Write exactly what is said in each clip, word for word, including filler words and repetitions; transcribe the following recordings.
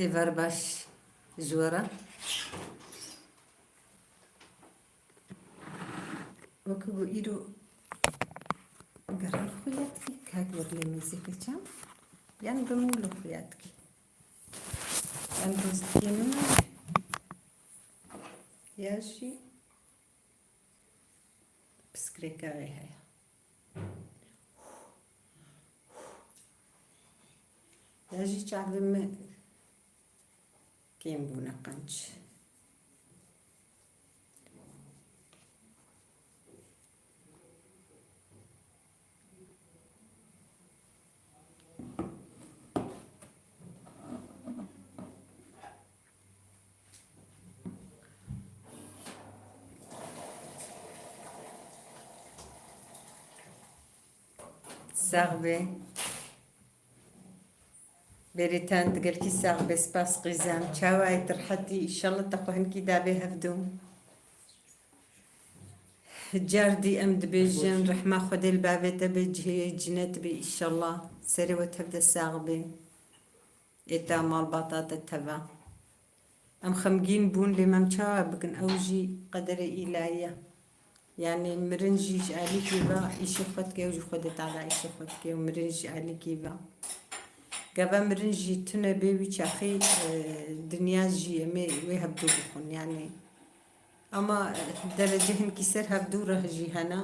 Êvar baş ji we re. Wekî ku îro geran xuya dikî, kak wer lê mêzê keçan, yan bi mûlo xuya dikî. Yan dostiyê min e, ya jî piskirêka wê heye. Ya jî çavê min kêm bûne qenc. Sax be. Berî te, gelkî sax be, spas qîzem. Çawa yî, tu rehet î? Înşallah te xwe hinkî dabê hevdû. Car dî em dibêjin, rehma Xwedê li bavê te be, cihê cinet be înşallah. Serê we tev de sax be. Ê te, malbata te teva. Em xemgîn bûn, lê me em çawa bikin? Ew jî qederê îlahî ye. Yanî mirin jî ji alîkî ve îşê xwe dike, ew jî Xwedê Teala îşê xwe dike û mirin ji alîkî ve. Gava mirin jî tune bê, wî çaxî, e, dinya jî em ê wê hevdû bixwin. Yanî, ama, e, derece hinkî ser hevdû re jî hene.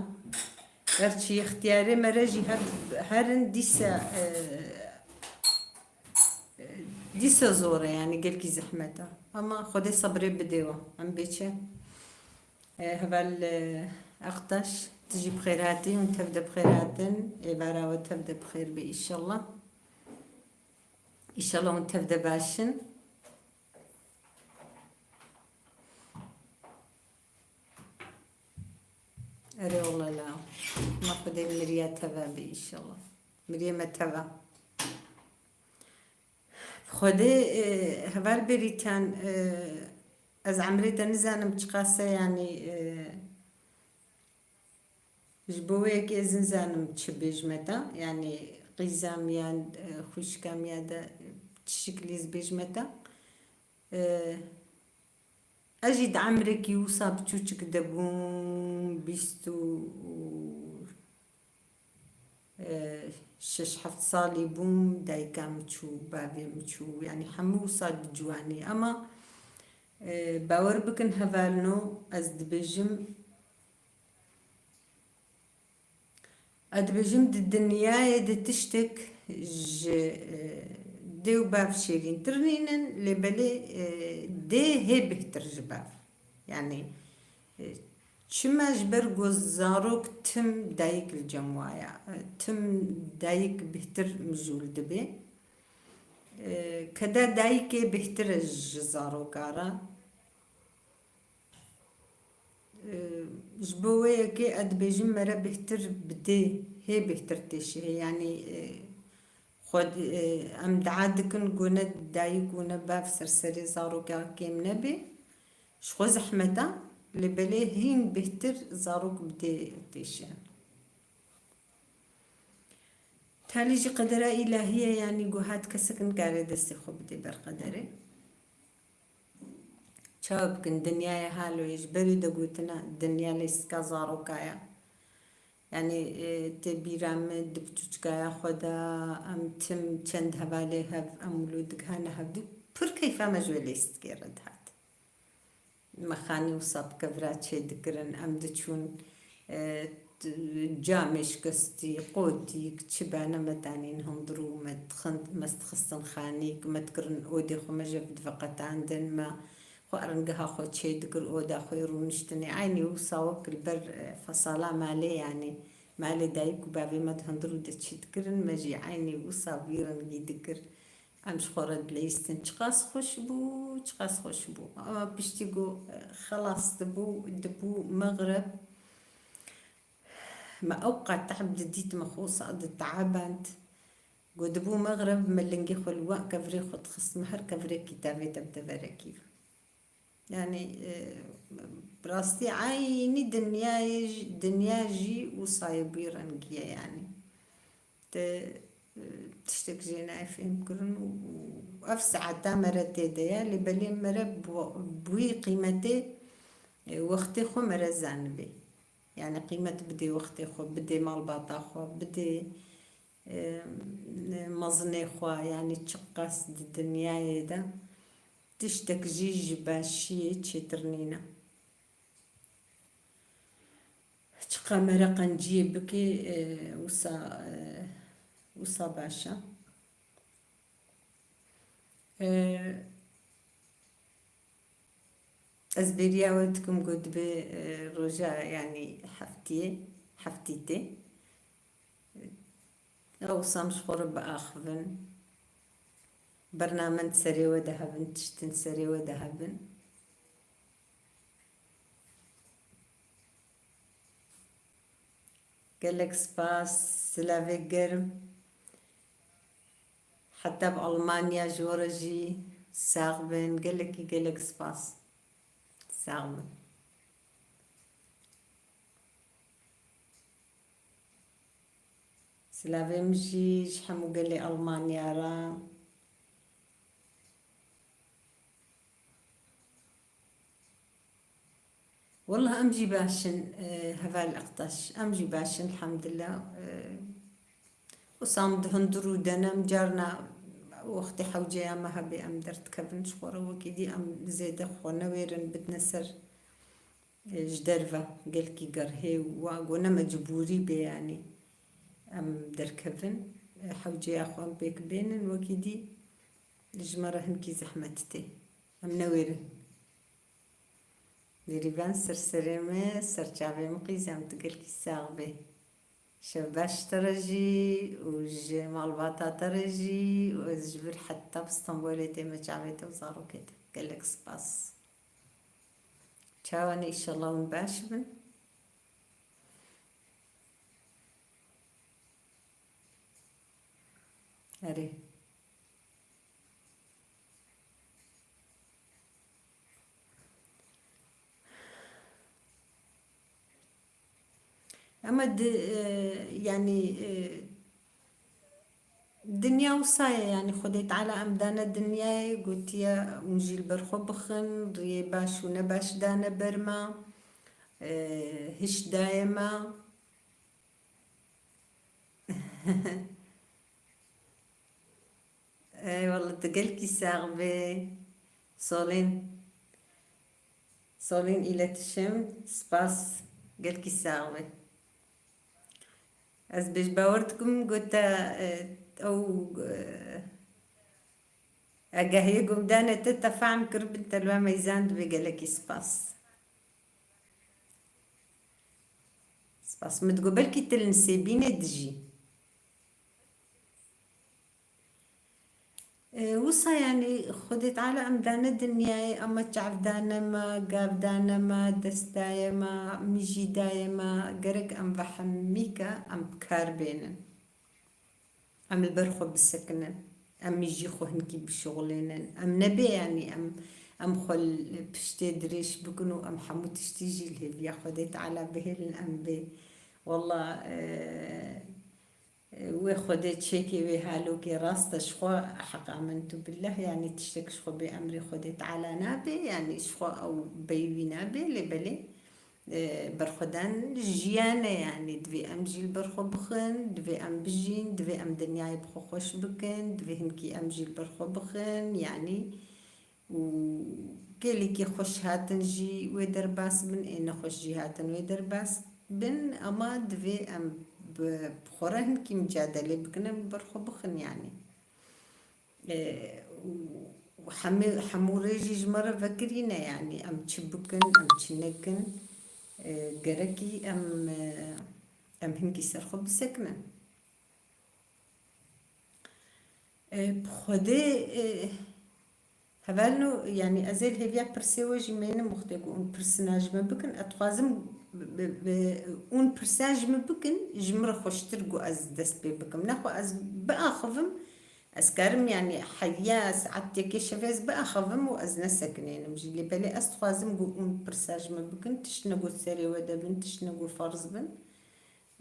Gerçî extiyarê me re jî her, herin dîse, e, Dîsa zor e, yanî gelkî zehmet e. Ama Xwedê sebrê bidê we. Em bê çi? E, heval, e, Aktaş, tu jî bi xêr hatî, hûn tev de bi xêr hatin. Êvara we tev de bi xêr be înşallah. Înşallah hûn tev de baş in. Erê wele la. Ma Xwedê miriya teva be înşallah. Miriyê me teva. Xwedê, e, heval Berîtan, e, ez emrê te nizanim çiqas e, yanî, e, ji bo wê yekê ez nizanim çi bêjime te, yanî qîza min ya, e, xwişka min ya de çi şiklî ez bêjime te. E, Ez jî di emrekî wisa biçûçik de bûm, bîst û, e, şeş heft salî bûm, dayika min çû, bavê min çû, yanî hemû wisa di ciwanî. Ema, e, bawer bikin hevalno, ez dibêjim, Ez dibêjim, di dinyayê de tiştek ji, e, dê û bav şêrîntir nînin, lê belê, e, dê hê bêhtir ji bav. Yanî, e, çima? Ji ber ku zarok tim dayik li cem wa ye, e, tim dayik bêhtir mijûl dibe. E, keda dayikê bêhtir e ji zaroka re. Ji bo wê yekê ez dibêjim, mere bêhtir bi dê hê bêhtir tê şihê. Yanî, e, xwe, e, em dua dikin ku ne dayik û ne bav ser serê zaroka kêm nebe. Ji xwe zehmet e, lê belê hîn bêhtir zarok bi dê tê şihin. Talî jî qedera îlahî ye, yanî ku hat kesek nikare destê xwe bide ber qederê. Çawa bikin, dinyayê halo ye, ji berî de gotina dinya lêstika zaroka ye. Yanî, e, tê bîra min di biçûçikaya xwe de em tim çend hevalê hev em wilo digihane hevdû, pir keyfa me ji wê lêstikê re dihat. Me xanî wisa bi kevira çêdikirin, em diçûn, e, t-, camê şikestî, qotîk, çi be ne me danîn hundir û me dixin-, me dixistin xanîk, me dikirin odê xwe, me ji hev diveqetandin, me xwe eringeha xwe çêdikir, oda xwe yê rûniştinê. Eynî wisa wek li ber, e, fesala malê, yanî malê dayik û bavê me di hundir û de çêdikirin, me jî eynî wisa vî rengî dikir. Em ji xwe re dileyistin, çiqas xweş bû, çiqas xweş bû. Ama piştî ku, e, xelas dibû, dibû mexreb, me ew qat te'b didît, me xwe wisa dite'eband. Ku dibû mexreb, me lingê xwe li wan kevirê xwe dixist, me her kevirekî tevê te bi deverekî. Yanî, e, bi rastî eynî dinyayê jî, dinya jî wisa ye, bi wî rengî ye yanî. Te e, tiştek jê nayê fêhm kirin û, û ev saeta mere tê de ye, lê belê mere bi, bi wî qîmetê, e, wextê xwe mere zanibê. Yani qîmet bidê wextê xwe, bidê malbata xwe, bidê, e, mezinê xwe, yani çiqas di dinyayê de tiştek jî ji başiyê çêtir nîne. Çiqa mere qenciyê bikê, e, wisa, e, wisa baş e. E, ez bêriya we dikim ku dibê, e, roja, yanî heftiyê, heftî tê. Ew wisa em ji xwe re biaxivin. Bernamen serê we de hebin, tiştin serê we de hebin. Gelek spas, silavê germ. Heta bi Almanya ji we re jî sax bin. Gelekî gelek spas. Sax bin. Silavê min jî ji hemû gelê Almanya re. Wallah em jî baş in, e, heval Ektaş. Em jî baş in, elhamdulillah. E, wisa em di hundir û de ne, em carna wextê hewceya me hebe em derdikevin ji xwe re, wekî dî em zêde xwe newêrin bidine ser, e, ji derve. Gelkî gerhê û wa go ne mecbûrî bê, yanî em derkevin, e, hewceya xwe em pêk bênin, wekî dî ji me re hinkî zehmet tê. Em newêrin. Nêrîvan ser serê me, ser çavê min qîz e, em tu gelkî sax bê. Şev baş te re jî û ji malbata te re jî û ez ji vir heta bi Stenbolê tême çavê te û zarokê te. Gelek spas. Çawa ne, înşallah hûn baş bin. Erê. Ama di, e, yani, e, dinya wisa ye, yani Xwedê Teala em dane dinyayê, gotiye hûn jî li ber xwe bixin, riyê baş û ne baş dane ber me, e, hiş daye me. Eyvallah, tu gelkî sax bê. Solên, Solên îletişim, spas, gelkî sax bê. Ez bêj bawer dikim, got te, e, ew, e, agahiyê gumdane te, te fehm kiribin, te li we meyzand bê, gelekî spas. Spas. Min digot belkî tu li Nisêbînê dijî. E, wisa yani Xwedê Teala em dane dinyayê, ama çav dane me, gav dane me, dest daye me, mijî daye me, gerek em ve hemî ke em bi kar bênin. Em li ber xwe bisekinin. Em mijî xwe hinkî bişuxulênin. Em nebê, yanî em, em xwe li piştê dirêj bikin û em hemû tiştî jî li hêviya Xwedê Teala bihêlin, em bê. Wallah, e, e, wê Xwedê çêkê wê halokê rast e, ji xwe heqa min tu billah, yanî tiştek ji xwe bê emrê Xwedê Teala nabê, yanî ji xwe ew beyî wî nabê, lê belê. E, berxwedan jiyan e, yanî divê em jî li ber xwe bixin, divê em bijîn, divê em dinyayê bi xwe xweş bikin, divê hinkî em jî li ber xwe bixin, yanî û gelekî xweş hatin jî wê derbas bin, ê nexweş jî hatin wê derbas bin, ama divê em bi, bi xwe re hinkî micadelê bikin, em li ber xwe bixin, yanî. E, û hemê, hemû rê jî ji me re vekirî ne, yanî em çi bikin, em çi nekin, e, gerekî em, e, em hinkî ser xwe bisekinin. E, bi Xwedê, e, hevalno, yanî ez ê li hêviya pirsê we jî mênim, wextê ku hûn pirsina ji me bikin, ez dixwazim bi, bi, bi, hûn pirsa ji me bikin, ji min re xweştir ku ez dest pê bikim. Nexwe ez biaxivim, ez karim, yanî heya saet yekê şevê ez biaxivim û ez nesekinênim jî. Lê belê ez dixwazim ku hûn pirsa ji me bikin, tiştine ku serê we de bin, tiştine ku ferz bin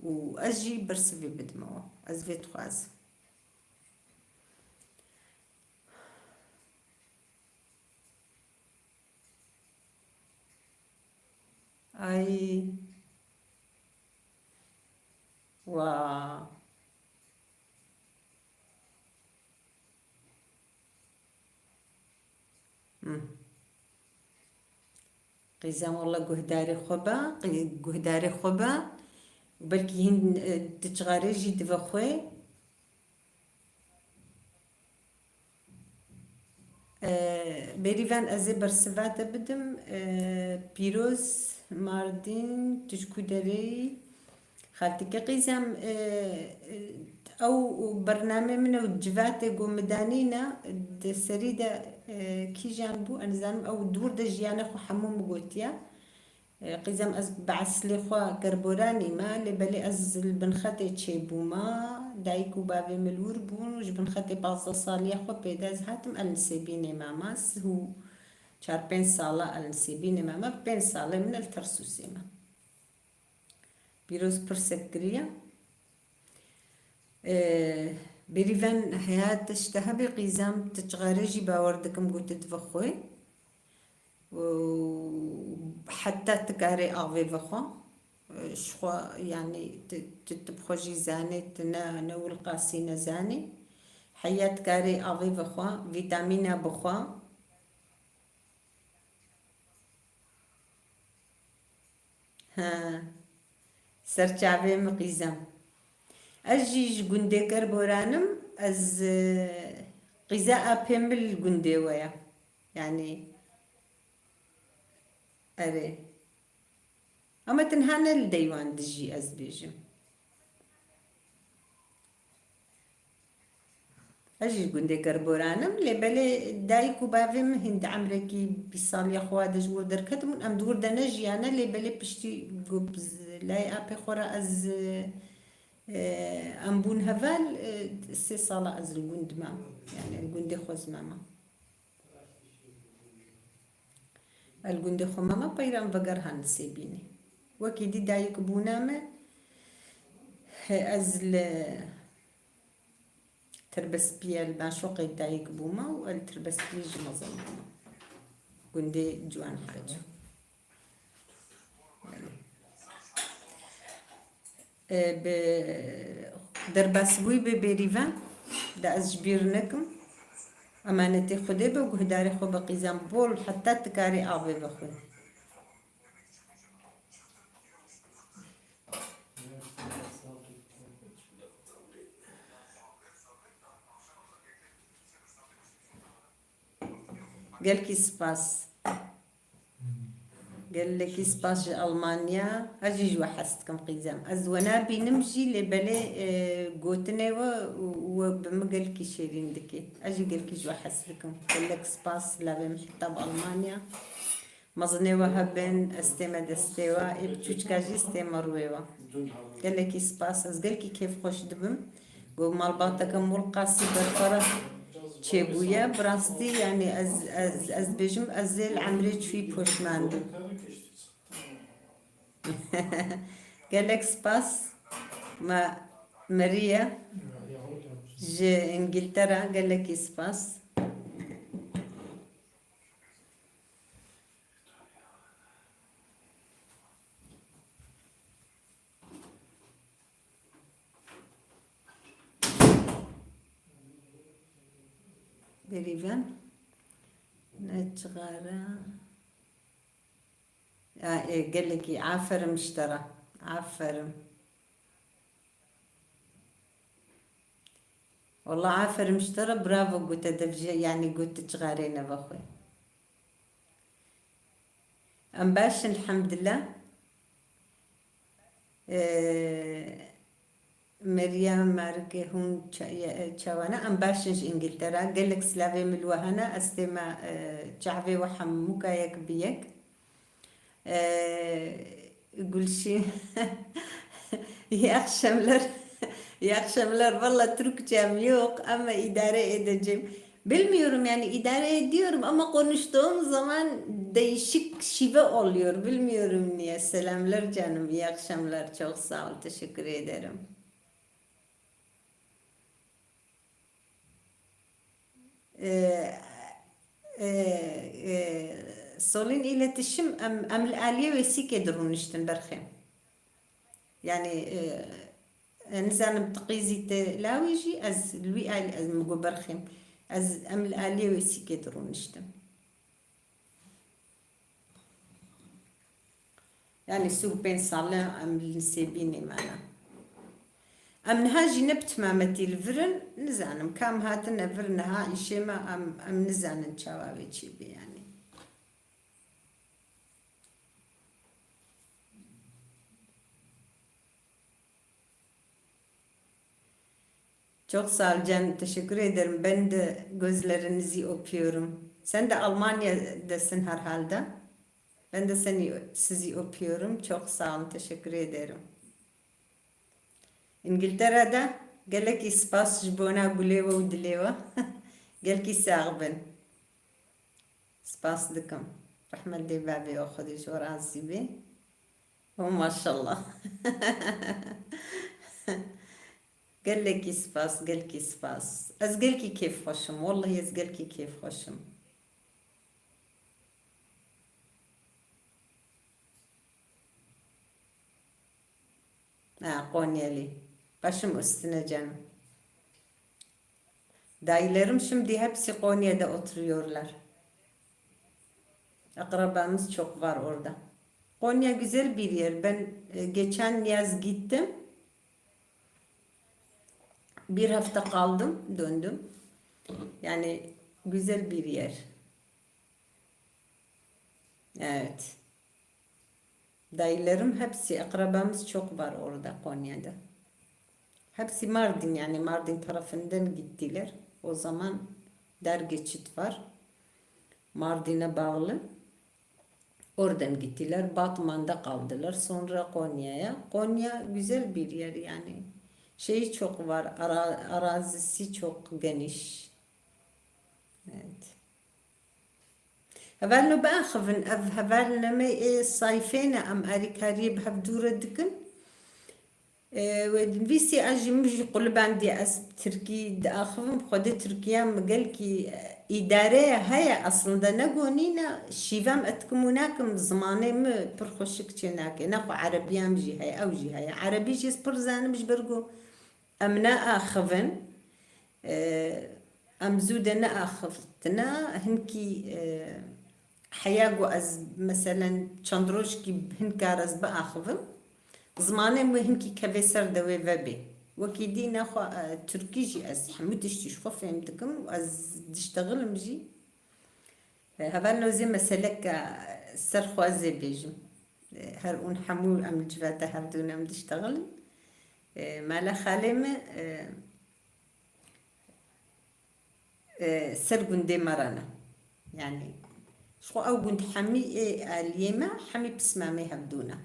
û ez jî bersivê bidime we. Ez vê dixwazim. Ay. Wa. Hmm. Qîzem walla guhdarê xwe be, qî-, guhdarê xwe be. Belkî hîn, e, ti çixarê jî dibe xwe. E, Bêrîvan ez ê bersiva te bidim. E, Pîroz Mardîn, tu ji ku derê yî? Xaltike Qîzem, e, e, ew bernamê min e û civatê ku min danîne, di serî de, e, kîjan bû, ez nizanim, ew di wir de jiyana xwe hemû min gotiye. E, Qîzem, ez bi eslê xwe Kerboranî me, lê belê ez li Binxetê çêbûme. Dayik û bavê min li wir bûn û ji Binxetê pazdeh saliya xwe pê de ez hatim, ez li Nisêbînê mame. Sih û çar pênc sala ez li Nisêbînê mame, pênc salê min li Tersûsê me. Pîroz pirsek kiriye. Ee, Bêrîvan heya tişte hebe Qîzem, ti çixarê jî bawer dikim ku tu dibe xwe. Û heta tu karê avê vexwe. Ee, ji xwe, yanî tu, tu, tu bi xwe jî zanê, tu ne, ne wilqasî nezanî. Heya tu karê avê vexwe, vîtamîna bixwe. He. Ser çavê min Qîzem. Ez jî ji gundê Kerboran im. Ez, e, qîza apê min li gundê we ye. Yanî, erê. Ama tenha ne li Deywan dijî, ez dibêjim. Ez jî gundê Kerboran im, lê belê dayik û bavê min hîn di emrekî bîst saliya xwe de ji wir derketibûn. Em di wir de nejiyane, lê belê piştî ku bi z-, layê apê xwe re ez, e, em bûn heval, e, sê sala ez li gund mam. Yani li gundê xwe ez mama. Ez li gundê xwe mama, peyra em vegerhan Nisêbînê. Wekî dî dayik bûna me, he, ez li Tirbespiyê, li Banşoqê dayik bûme û ez li Tirbespiyê jî mezin bûme. Gundê Ciwan Xeco. Belê. E, bi derbasbûyî bê Bêrîvan de ez ji bîr nekim. Emanetê Xwedê be, guhdarê xwe be Qîzem, bol heta tu karê avê vexwe. Gelkî spas. Gelekî spas ji Almanya. Ez jî ji we hez dikim Qîzem. Ez we nabînim jî, lê belê, e, gotinê we û we bi min gelkî şêrîn dike. Ez jî gelkî ji we hez dikim. Gelek spas, lavê min heta bi Almanya. Mezinê we hebin, ez tême destê we, ê biçûçka jî ez tême rûyê we. Gelekî spas, ez gelkî kêfxweş dibim. Ku malbateke mol qasî berfireh çêbûye, bi rastî, yanî ez, ez, ez dibêjim, ez ê li emrê çûyî poşman bim. Gelek spas, me Meriye ji Îngiltera, gelekî spas. Bêrîvan. Ne çixare. Ya, e, gelekî aferin ji te re. Aferin. Wallah aferin ji te re, bravo, gote devje, yanî gote çixarê neve xwe. Em baş in, elhamdillah. Ee, Meryem Marike hûn ça-, ye-, çawa ne? Em baş in ji Îngiltera. Gelek silavê min li we hene. Ez tême, e, çavê we hemûka yek bi yek. Ee, Gülşin. İyi akşamlar. İyi akşamlar. Valla Türkçem yok ama idare edeceğim. Bilmiyorum yani, idare ediyorum ama konuştuğum zaman değişik şive oluyor. Bilmiyorum niye. Selamlar canım, iyi akşamlar. Çok sağ ol, teşekkür ederim. Ee, e, e, Solîn îletişim, em, em li aliyê wê sîkê dirûniştin berxê. Yani, e, e, nizanim ti qîzî tê lawê jî, ez li wî alî, ez min got berxê. Ez, em li aliyê wê sîkê dirûniştin. Yani sî û pênc sal e em li Nisêbînê me ne. Em niha jî ne bi timametî li vir in, nizanim kam hatine vir niha îşê me, em, em nizanin çawa wê çêbê yani. Çok sağ ol canım, teşekkür ederim. Ben de gözlerinizi öpüyorum. Sen de Almanya'dasın herhalde. Ben de seni, sizi öpüyorum. Çok sağ olun, teşekkür ederim. İngiltere'de gelek spas ji bona gulê we û dilê we. Gelkî sax bin. Spas dikim. Rehmet dê bavê we, Xwedê ji we razî be. Oh, maşallah. Gelekî spas, gelkî spas. Ez gelkî kêfxweş im. Wellahî ez gelkî kêfxweş im. Ha, Konyeli. Başım üstüne canım. Dayılarım şimdi hepsi Konya'da oturuyorlar. Akrabamız çok var orada. Konya güzel bir yer. Ben, e, geçen yaz gittim. Bir hafta kaldım, döndüm. Yani güzel bir yer. Evet. Dayılarım hepsi, akrabamız çok var orada, Konya'da. Hepsi Mardin, yani Mardin tarafından gittiler. O zaman dar geçit var. Mardin'e bağlı. Oradan gittiler. Batman'da kaldılar. Sonra Konya'ya. Konya güzel bir yer yani. Şeyi çok var. Ara-, arazisi çok geniş. Evet. Hevalno biaxivin, ev hevalne me ê sayfê ne, em alîkariyê bi hev dû re dikin. E, wê nivîsî ez jî, min jî qulibandî, ez tirkî diaxivim, xwedê tirkiya min gelkî, e, îdareye heye, aslında ne gonî ne, şîvem etkim û nakim, zimanê min pir xweşik çê nake. Nexwe erebiya min jî heye, ew jî heye. Erebî jî ez pir zanim ji ber ku em neaxivin. E, em zû de neaxivtine, hinkî, e, heya ku ez, meselen, çend rojkî hin kar ez biaxivim, zimanê min hinkî kevê ser de wê vebê. Wekî dî nexwe, e, tirkî jî ez hemû tiştî ji xwe fêm dikim û ez diştexilim jî. E, hevalno zê meseleke serxwazê bêjim. E, her ûn hemû em li civata hevdûn em diştexilin. E, mala xalê min, e, e, ser gundê me re ne. Yani, ji xwe ew gund hemî ê aliyê me, hemî pismamê hevdû ne.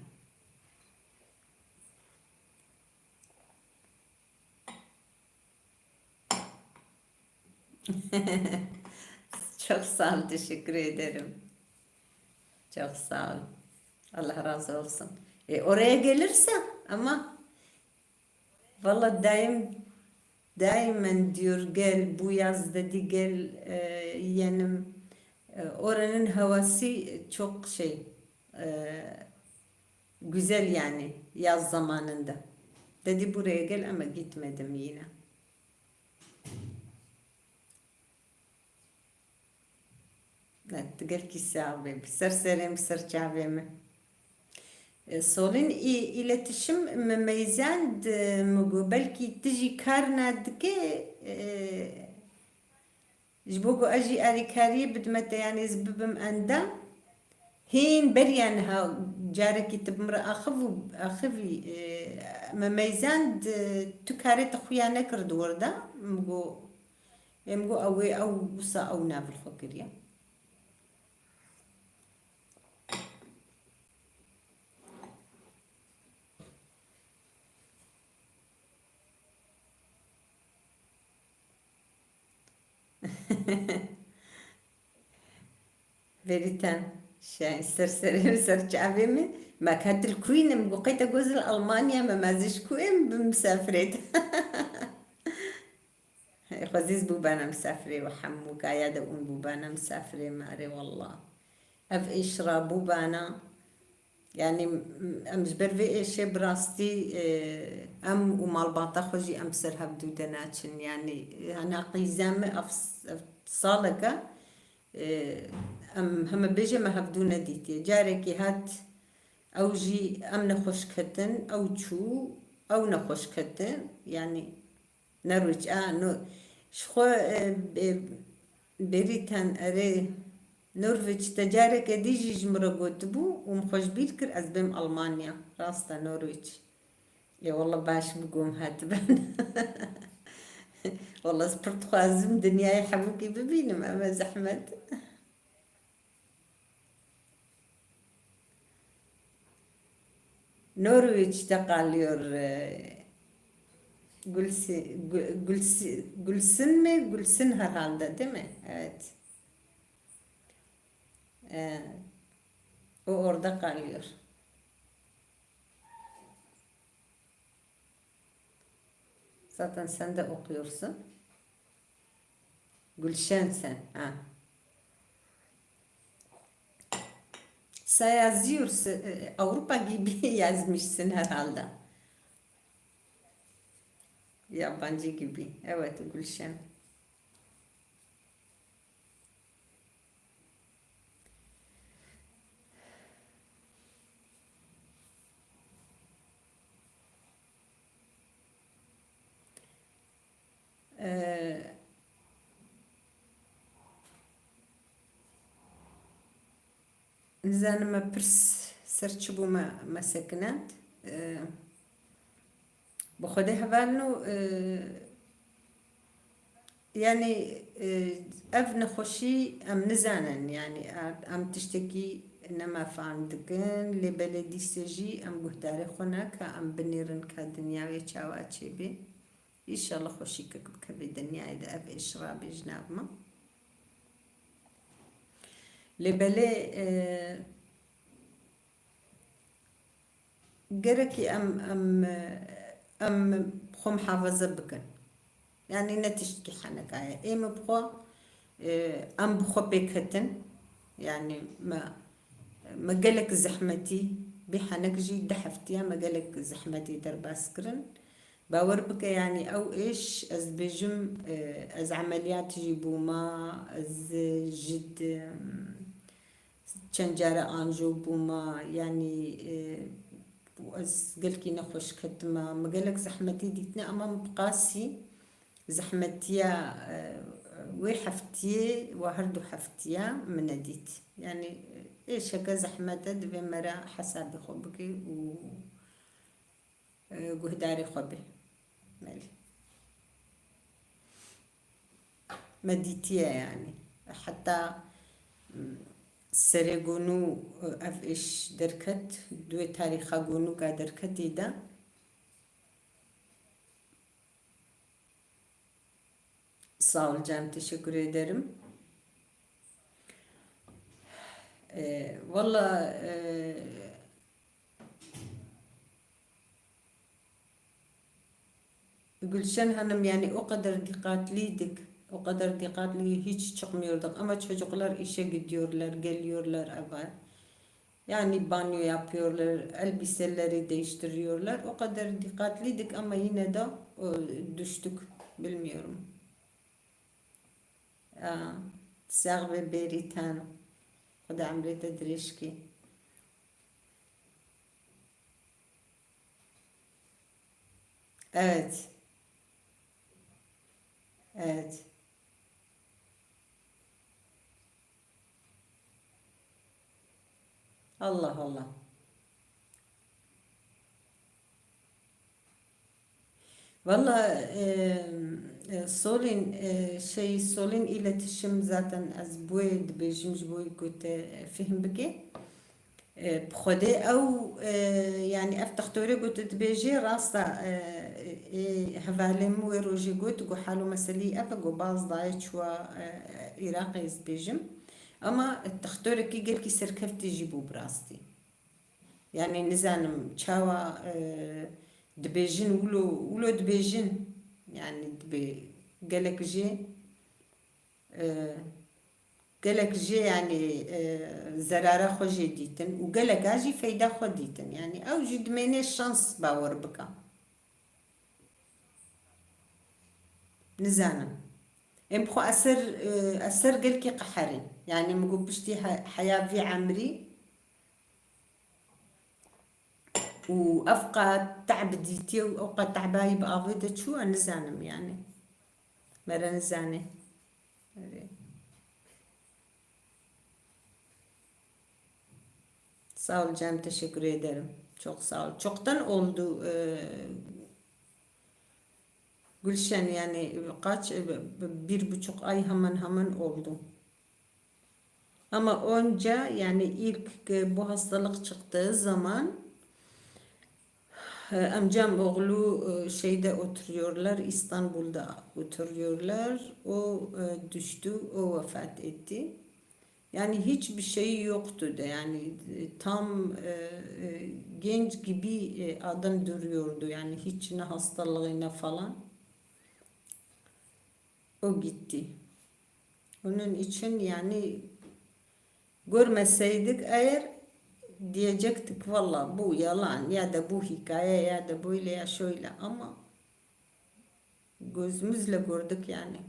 Çok sağ ol, teşekkür ederim. Çok sağ ol. Allah razı olsun. E, oraya gelirse ama valla daim, daimen diyor, gel bu yaz dedi, gel, e, yeğenim. E, oranın havası çok şey, e, güzel yani yaz zamanında. Dedi buraya gel ama gitmedim yine. Evet, gelkî sağ be, bi ser serê min, bi ser çavê min. E, Solîn, î-, îletişim me meyzand, e, min got, belkî tu jî kar nadike, e, ji bo ku ez jî alîkariyê bidime te, yanî ez bibim endam. Hîn beriya niha carekî tu bi min re axiv û axivî, e, me meyzand, e, tu karê te xuya nekir di wir de. Min got, ê min got, ew ê, ew wisa ew nav li xwe kiriye. Verîten, şey, ser serê min, ser çavê min, me ka tu li ku yî ne, min got, qey te got ez li Almanya me, ma ez ê ji ku êm bim misafirê te. Xwezîz bûbana misafirê we hemû, kaya de ûn bûbana misafirê me, erê wallah. Ev êş rabûbana. Yanî, m-, em ji ber vê êşê bi rastî, e, em û malbata xwe jî em ser hevdû de naçin. Yanî, e, hena qîza me ev s-, ev saleke, e, em heme bêje me hevdû nedîtiye. Carekî hat ew jî em nexweş ketin, ew çû, ew nexweş ketin. Yanî, Norwich, a, no, ji xwe, e, e, Bêrîtan, erê, Norwich, te careke dî jî ji min re gotibû û min xwe ji bîr kir ez bêm Almanya. Rast e, Norwich. Ê, wela baş bû ku em hatibin. Wela ez pir dixwazim dinyayê hemûkî bibînim, em e zehmet. Norwiç'te kalıyor. E, Gülsi-, Gü-, Gülsi-, Gülsün mü? Gülsün herhalde, değil mi? Evet. E, o orada kalıyor. Zaten sen de okuyorsun. Gülşen sen, ha. Sen yazıyorsun, e, Avrupa gibi yazmışsın herhalde. Yabancı gibi. Evet, Gülşen. Ee, Nizanim me pirs ser çi bû me, me sekinand. Ee, bi Xwedê hevalno, ee, Yanî, e, ev nexweşî em nizanin, yanî, e, em tiştekî ne me fehm dikin, lê belê dîse jî em guhdarê xwe ne ka em binêrin ka dinya wê çawa çêbê. Înşallah xweşîkek bikeve dinyayê de ev êş rabê ji nav me. Lê belê, e, Gerekî em, em, em xwe muhafaza bikin. Yanî ne tiştekî heneka ye. Ê me bi xwe, e, em bi xwe pêk ketin. Yanî me, me gelek zehmetî, bê henek jî du heftiya me gelek zehmetî derbas kirin. Bawer bike, yanî ew êş, ez dibêjim, e, ez emeliyat jî bûma, ez ji di-, Çend care anjo bûma, yanî, e, û ez gelkî nexweş ketime. Min gelek zehmetî dîtine, ama min bi qasî zehmetiya, e, wê heftiyê û her du heftiya min nedît. Yanî, e, êşeke zehmet e, divê me re hesabê xwe bike û e, guhdarê xwe bê. Belê. Me dîtiye yanî. Heta, m, serê gonû, e, ev êş derket, duê tarîxa gonû ka derketî de. Sağ ol canım, teşekkür ederim. Ee, valla, e, Gülşen Hanım, yani o kadar dikkatliydik, o kadar dikkatli hiç çıkmıyorduk. Ama çocuklar işe gidiyorlar, geliyorlar eve. Yani banyo yapıyorlar, elbiseleri değiştiriyorlar. O kadar dikkatliydik ama yine de, e, düştük. Bilmiyorum. Ya, sax be Bêrîtan. Xuda emrê te dirêj kî. Evet. Evet. Allah Allah. Valla, e, e, Solin, e, şey, Solin iletişim zaten ez boyê dibêjim, ji boyê ku te fihim bike. E, bi Xwedê ew, e, yani ev textorê ku tu dibêjê rast e, e, e, hevalê min wê rojê got, got halo meselî ev e, got baz dayê çûwa, e, Iraqê ez dibêjim. Ama textorekî gelkî serkeftî jî bû bi rastî. Yani nizanim çawa, e, dibêjin wilo, wilo dibêjin. Yani dibê gelek jê, e, Gelek jê, yanî, e, zerara xwe jê dîtin û geleka jî feyda xwe dîtin. Yanî ew jî dimêne şans bawer bike. Nizanim. Em xwe eser, e, eser gelkî qeherî. Yanî min got piştî he-, heya vî emrî û ev qat te'b dîtiye û ew qat te'bayî bi avê de çû, ez nizanim yanî. Mere nizane. Erê. Sağ ol canım, teşekkür ederim. Çok sağ ol. Çoktan oldu, e, Gülşen, yani kaç, e, bir buçuk ay hemen hemen oldu. Ama önce, yani ilk, e, bu hastalık çıktığı zaman, e, amcam oğlu, e, şeyde oturuyorlar, İstanbul'da oturuyorlar. O, e, düştü, o vefat etti. Yani hiçbir şeyi yoktu da, yani, e, tam, e, e, genç gibi, e, adam duruyordu. Yani hiç ne hastalığı ne falan. O gitti. Onun için yani görmeseydik eğer diyecektik valla bu yalan ya da bu hikaye ya da böyle ya şöyle ama gözümüzle gördük yani.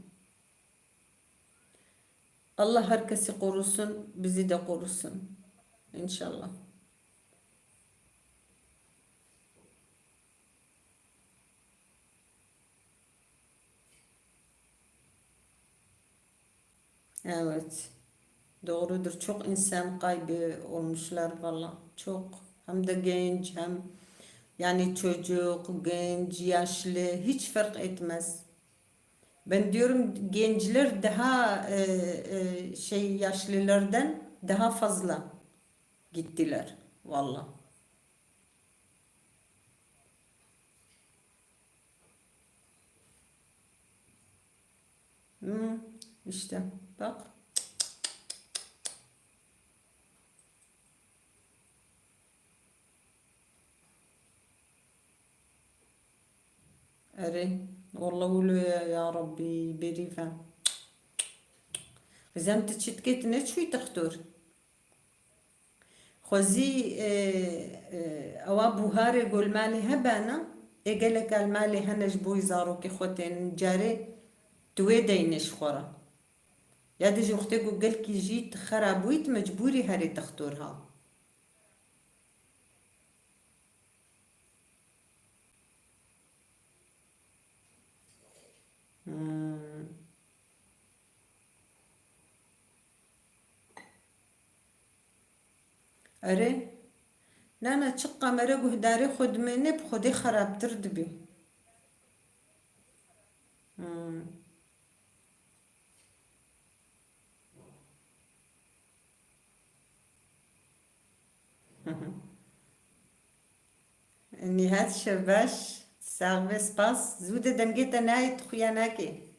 Allah herkesi korusun, bizi de korusun. İnşallah. Evet. Doğrudur. Çok insan kaybı olmuşlar valla. Çok. Hem de genç hem yani çocuk, genç, yaşlı hiç fark etmez. Ben diyorum gençler daha, e, e, şey yaşlılardan daha fazla gittiler valla. Hmm, işte bak. Erê, wallah wilo ye ya Rabbî, bêrî ve. Xizem tu çi dikê, tu neçûyî dixtor? Xwezî, e, e, ewa buharê ku li malê hebena, ê gelek li malê hene ji bo zarokê xwe tênin carê tu wê deyne ji xwe re. Ya de ji wextê ku gelkî jî tu xera bûyî, tu mecbûrî herê dixtor ha. Hmm. Erê. Na, na, çiqa mere guhdarê xwe dimêne, bi Xwedê xerabtir dibî. Hmm. Nîhat, şev baş, sax be, spas. Zû de dengê te nayê, tu xuya nakê.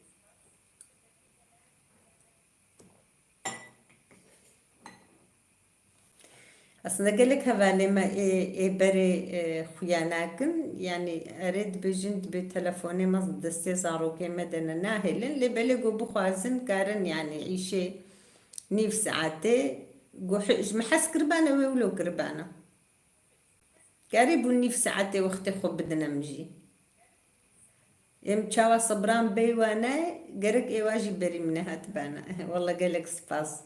Aslında gelek hevalê me ê, ê berê, e, xuya nakin. Yanî erê dibêjin, dibê telefonê me destê zarokê me de ne nahêlin. Lê belê ku bixwazin karin, yanî îşê nîv saetê, ku he-, ji me hez kiribane wê wilo kiribane. Karî bû nîv saetê wextê xwe bidine min jî. Em çawa sibran bey wane, gerek êwa jî berî min nehatibana. Walla gelek spas.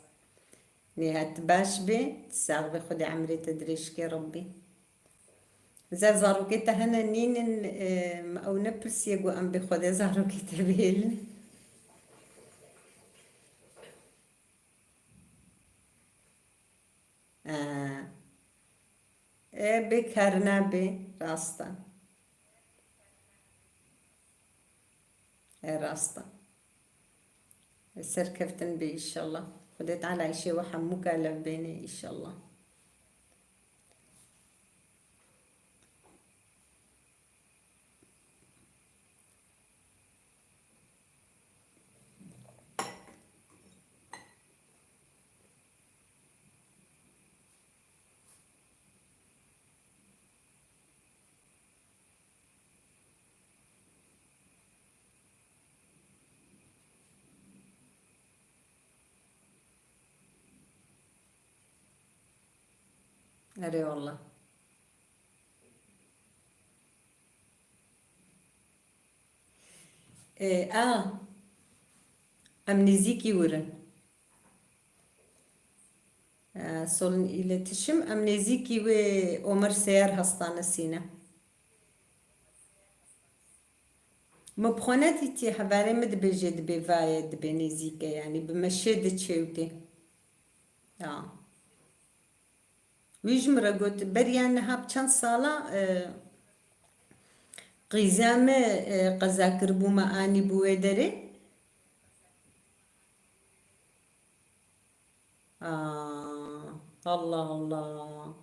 Nêhat baş bê, sax bê, Xwedê emrê te dirêj ke Rabbî. Zer zarokê te hene nînin, e, me ew nepirsiye ku em bê Xwedê zarokê te bihêlin. E, e, bê kar nabê, rast e. E, rast e. E, serkeftin bê înşallah. Xwedê Teala îşê we hemûka lev bêne înşallah. Erê wallah. Ê, a, em nêzîkî wir in. Ê, Solun îletişim, em nêzîkî wê Omer Seyar Hastanesi ne. Min bi xwe nedîtiye, hevalê min dibêje dibê vaye, dibê nêzîk e, yanî bi meşê diçe û tê. Ya. Wî ji min re got, beriya niha bi çend sala, e, qîza me, e, qeza kiribû me anîbû wê derê. Aa, Allah Allah.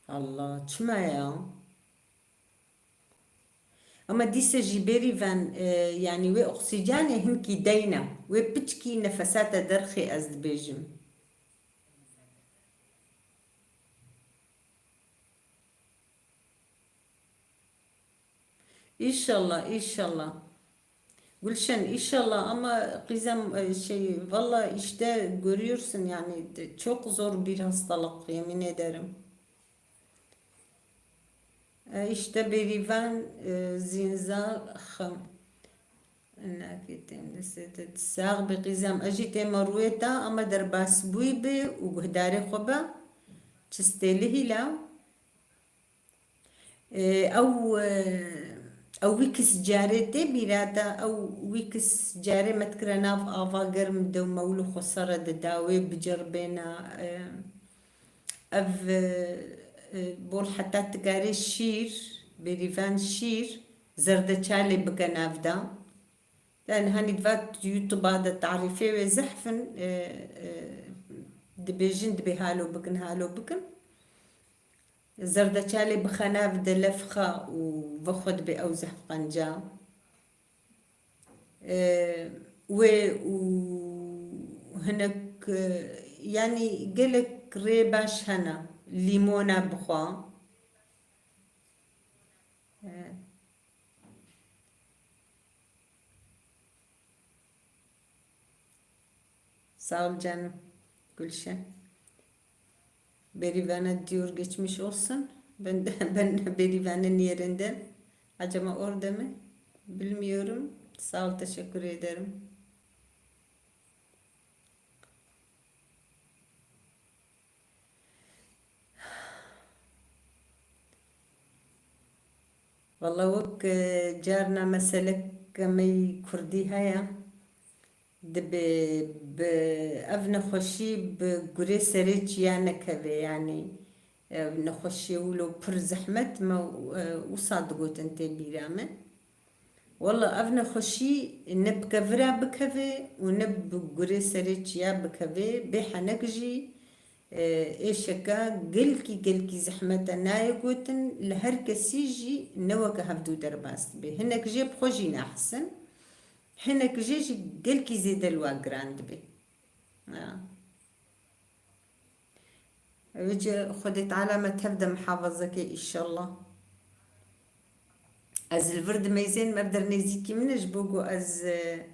Allah, çima ya? Ama dîse jî bêrî ven, e, yanî wê oksîjenê hinkî deyne. Wê piçkî nefesa te derxê, ez dibêjim. İnşallah, inşallah. Gülşen, inşallah ama kızım, e, şey, valla işte görüyorsun yani de-, çok zor bir hastalık, yemin ederim. E, işte bêrîvan, e, zînza xim. Nakê têm destê te sax be qîzem. Ez jî tême rûyê te, ama derbasbûyî be û guhdarê xwe be. Çi stêlihî la. E, ew, e, ew wî kis carê tê bîra te, ew wî kis carê me dikire nav ava germ de û me wilo xwe sere dida wê biceribêna, e, ev, e, e, bol heta tu karê şîr, bêrîvan şîr, zerdeçalê bike nav de. Yani hani va YouTube-a de tarîfê wê zehf in, e, e, dibêjin, dibê halo bikin, halo bikin. Zerdeçalê bixe nav de lef xa û vexwe dibe ew zehf qenca. E, wê û hinek, e, yanî gelek rê baş hene. Lîmona bixwe. E, Sağ ol canım. Gülşen. Berivana diyor geçmiş olsun. Ben de, ben Berivan'ın yerinden. Acaba orada mı? Bilmiyorum. Sağ ol, teşekkür ederim. Walla wek, e, carna meseleke me yî kurdî heye, dibe bi ev nexweşî bi gurê serê çiya nekeve, yanî, e, nexweşiyê wilo pir zehmet me, e, wisa digotin tê bîra me. Walla ev nexweşî ne bi kevira bikeve û ne bi gurê serê çiya bikeve, bê henek jî, e, êşeka gelkî, gelkî zehmet e nayê gotin, li her kesî jî ne weke hevdû derbas dibe. Hinek jê bi xwe jî nahis in, hinek jê jî gelkî zêde li wa giran dibe. Ya. Ew jî Xwedê Teala me tev de mihafeze ke, înşallah. Ez li vir dimeyzên me, ev der nêzîkî min e, ji bo ku ez, e,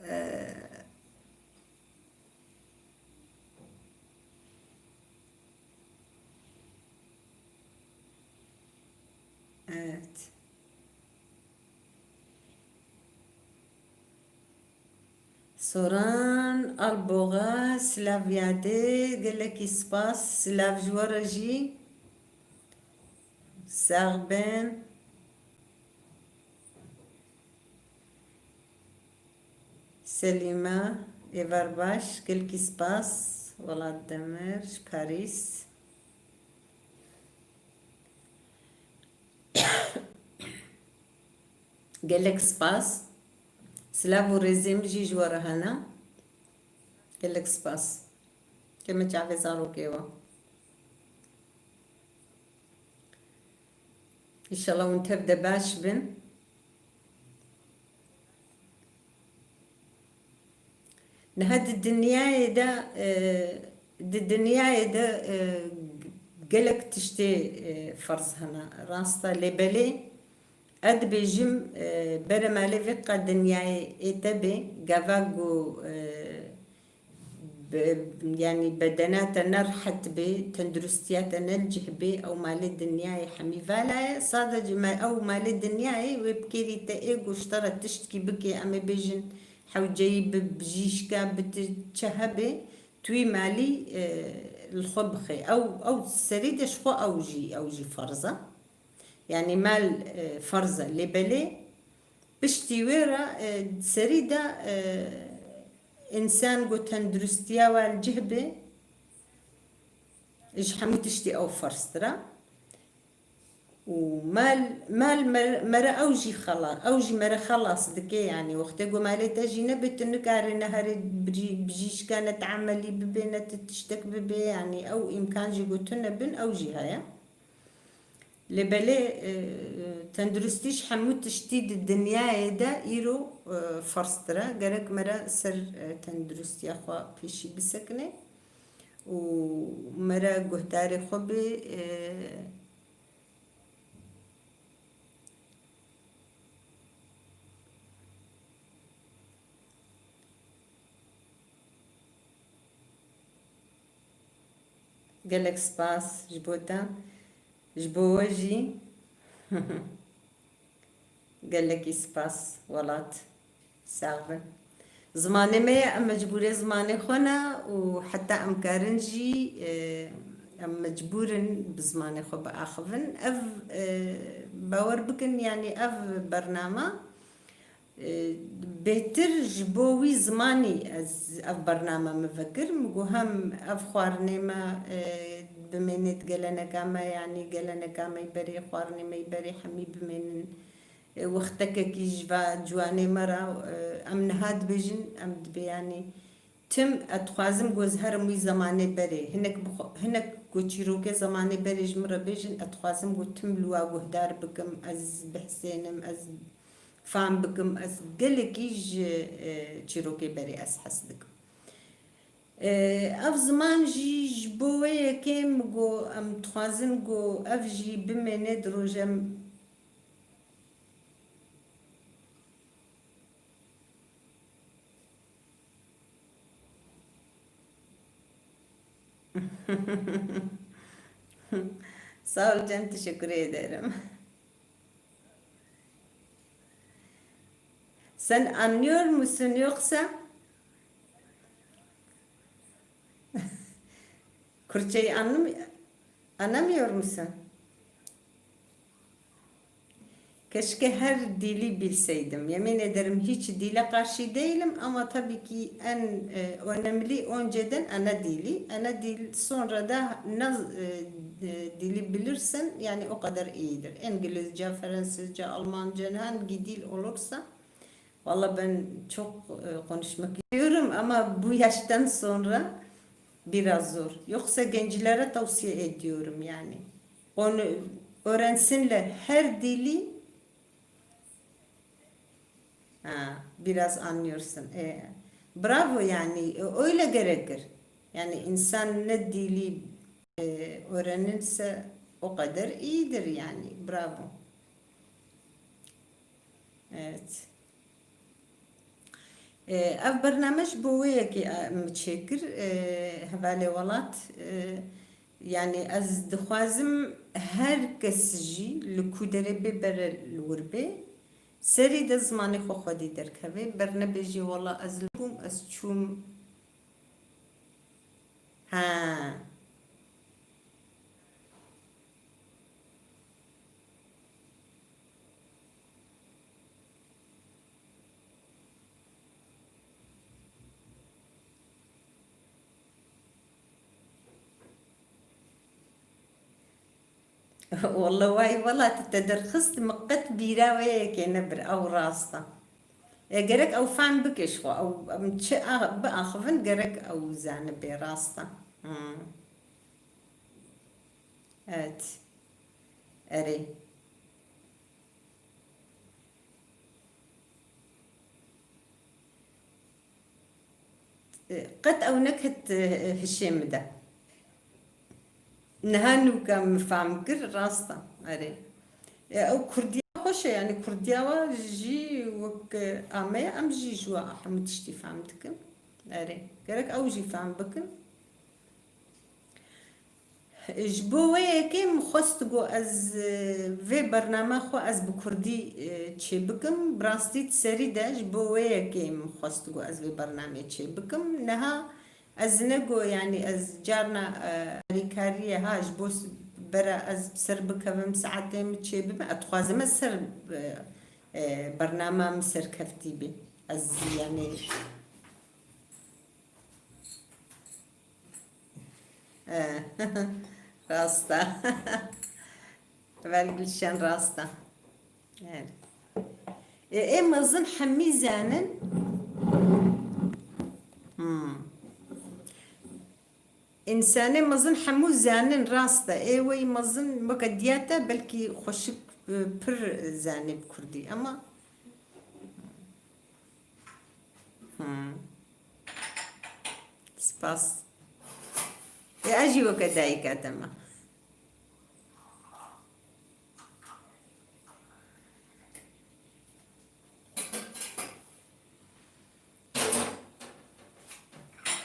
e, Evet. Soran Alboga, silav yadê, gelekî spas, silav ji we re jî. Sax bin. Selîma, êvar baş, gelkî spas, Welat Demir, ji Parîs. Gelek spas. Silav û rêzê min jî ji we re hene. Gelek spas. Keme çavê zarokê we. Înşallah hûn tev de baş bin. Niha di dinyayê de, e, di dinyayê de, e, gelek tiştê, e, ferz hene. Rast e, lê belê Ez dibêjim, e, bere malê vê qe dinyayê ê te bê, gava ku, e, be-, yanî bedena te ne rehet bê, tenduristiya te ne li cih bê, ew malê dinyayê hemî vala ye. Sadece me-, ew malê dinyayê wê bi kêrî te ê ku ji te re tiştkî bike, em ê bêjin hewceyî bi bijîşka, bi ti çi hebe, tu wî malî, e, li xwe bixê. Ew, ew serî de ji xwe ew jî, ew jî ferz e. Yanî mal, e, ferz e. Lê belê piştî wê re, e, serî de, e, însan ku tenduristiya wan cih be, ji hemû tiştî ew ferztir e. Û mal, mal mer-, mere ew jî xela-, ew jî mere xelas dike, yanî wextê ku malê te jî nebe, tu nikare ne here bijî-, bijîşka ne ti emelî bibe, ne ti tiştek bibe, yanî ew îmkan jî ku tune bin, ew jî heye. Lê belê, e, tenduristî ji hemû tiştî di dinyayê de îro, e, ferztir e. Gerek mere ser, e, tenduristiya xwe pêşî bisekine û mere guhdarê xwe bê, e, Gelek spas ji bo te. Ji bo we jî. Gelekî spas welat. Sax bin. Zimanê me ye, em mecbûrê zimanê xwe ne û heta em karin jî, e, em mecbûr in bi zimanê xwe biaxivin. Ev, e, bawer bikin, yanî ev bername, e, bêhtir ji bo wî zimanî ez ev bername min vekir. Min got hem ev xwarinê me, e, bimênê di geleneka me, yanî geleneka me yî berê, xwarinê me yî berê hemî bimênin. E, wextekekî ji va ciwanê me re, e, em niha dibêjin, em dibê, yanî tim, ez dixwazim ku ez herim wî zemanê berê. Hinek bixwe-, hinek ku çîrokê zemanê berê ji min re bêjin, ez dixwazim ku tim li wa guhdar bikim, ez bihsênim, ez fam bikim, ez gelekî ji, e, çîrokê berê ez hez dikim. E, ev ziman jî ji bo wê yekê min got, em dixwazin ku ev jî bimêne di roja Sağ ol canım, teşekkür ederim. Sen anlıyor musun yoksa? Kürtçeyi anlam-, anlamıyor musun? Keşke her dili bilseydim. Yemin ederim hiç dile karşı değilim ama tabii ki en, e, önemli önceden ana dili. Ana dil, sonra da ne, e, e, dili bilirsen yani o kadar iyidir. İngilizce, Fransızca, Almanca, hangi dil olursa. Valla ben çok, e, konuşmak istiyorum ama bu yaştan sonra biraz zor. Yoksa gençlere tavsiye ediyorum yani. Onu öğrensinler her dili. Ha, biraz anlıyorsun. E, bravo yani, e, öyle gerekir. Yani insan ne dili, e, öğrenirse o kadar iyidir yani. Bravo. Evet. E, ev bername ji bo wê yekê, e, min çêkir, e, hevalê welat, e, yanî ez dixwazim her kes jî li ku derê bê bere li wir bê, serî de zimanê xwe xwedî derkeve, bernebêjê wela ez li bûm, ez çûm. Ha. Walla way, wela tu te derxist, min qet bîra wê yekê nebir, ew rast e. E, gerek ew fehm bike ji xwe, ew, em çi a-, biaxivin, gerek ew zanibê, rast e. Hmm. Evet. Erê. Qet ew neket, e, hişê min de. Niha nûka min fehm kir, rast e. Erê. E, ew kurdiya xweş Yani kurdiya wa jî wek, e, ame ye, em jî ji wa hemû tiştî fehm dikin. Erê, gerek ew jî fehm bikin. Ji bo wê yekê min xwest ku ez, e, vê bername xwe ez bi kurdî, e, çêbikim. Bi rastî di serî de ji bo wê yekê min xwest ku ez vê bernameyê çêbikim. Niha ez ne ku, yani ez carna, e, alîkariyê ha ji bo s-, bera ez bi ser bikevim, saetê min çêbibe, ez dixwazim ez ser, e, e, bernama min serkeftî bê. Ez, yani, e, rast e. Heval Gulşen, rast e. Evet. E, ê mezin hemî zanin. Hmm. Însanê mezin hemû zanin, rast e. Ê wey mezin weke diya te belkî xweşik, e, pir zanê bi kurdî, ama Hmm. Spas. Ê, ez jî weke dayika te me.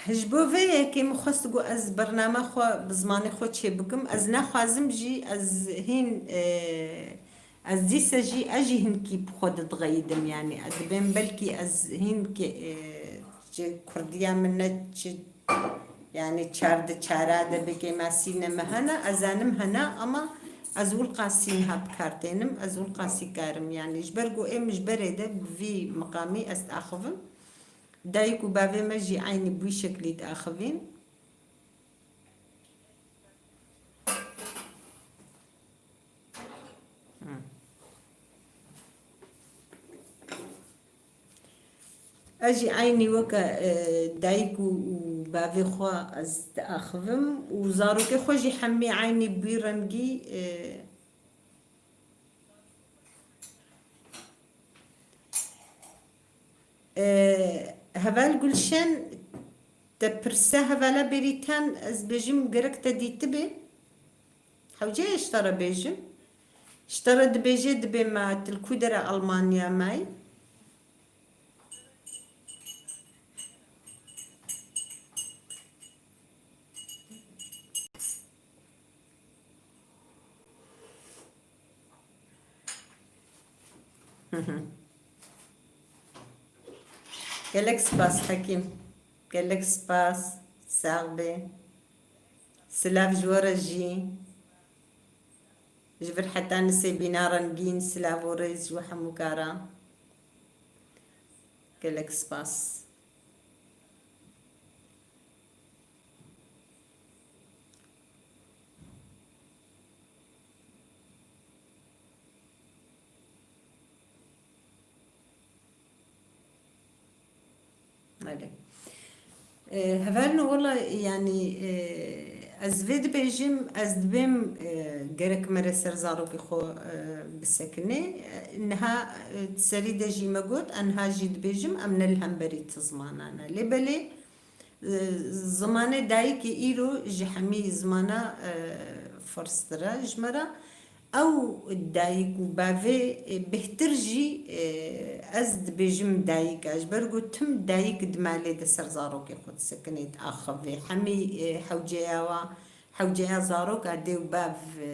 Ji bo vê yekê min xwest ku ez bername xwe bi zimanê xwe çêbikim. Ez naxwazim jî ez hîn, e, ez dîse jî, ez jî hinkî bi xwe didixeyidim, yani. Ez dibêm belkî ez hîn ki, e, çi kurdiya min ne çi, yani çar di çara de bi kêmasî ne me hene, ez zanim hene, ama ez wilqasî niha bi kar tênim, ez wilqasî karim, yani ji ber ku êm ji berê de bi vî miqamî ez diaxivim. Dayik û bavê me jî eynî bi wî şeklî diaxivîn. Hmm. Ez jî eynî weke, e, dayik û, û bavê xwe ez diaxivim û zarokê xwe jî hemî eynî bi wî rengî, e, E, heval Gulşen, te pirse hevala Bêrîtan, ez bêjim gerek te dîtibe. Hewce ye ji te re bêjim. Ji te re dibêje, dibê me, tu li ku dere Almanya mayî? Gelek spas Hekîm. Gelek spas. Sax be. Silav ji we re jî. Ji vir heta nisê bîna rengîn, silav û rêz ji we hemû kara. Gelek spas. Belê. E, hevalno, wela, yanî, e, ez vê dibêjim, ez dibêm, e, gerek mere ser zarokê xwe, e, bisekine. E, niha, e, serî de jî me got, e, niha jî dibêjim, em ne li hemberî ti zimana ne. Lê belê, e, zimanê dayikê îro ji hemî zimana, e, firstir e ji me re. Ew dayik û bavê, e, bêhtir jî, e, ez dibêjim dayik e, ji ber ku tim dayik di malê de ser zarokê xwe disekine, diaxivê. Hemî, e, hewceya wa, hewceya zaroka dê û bav, e,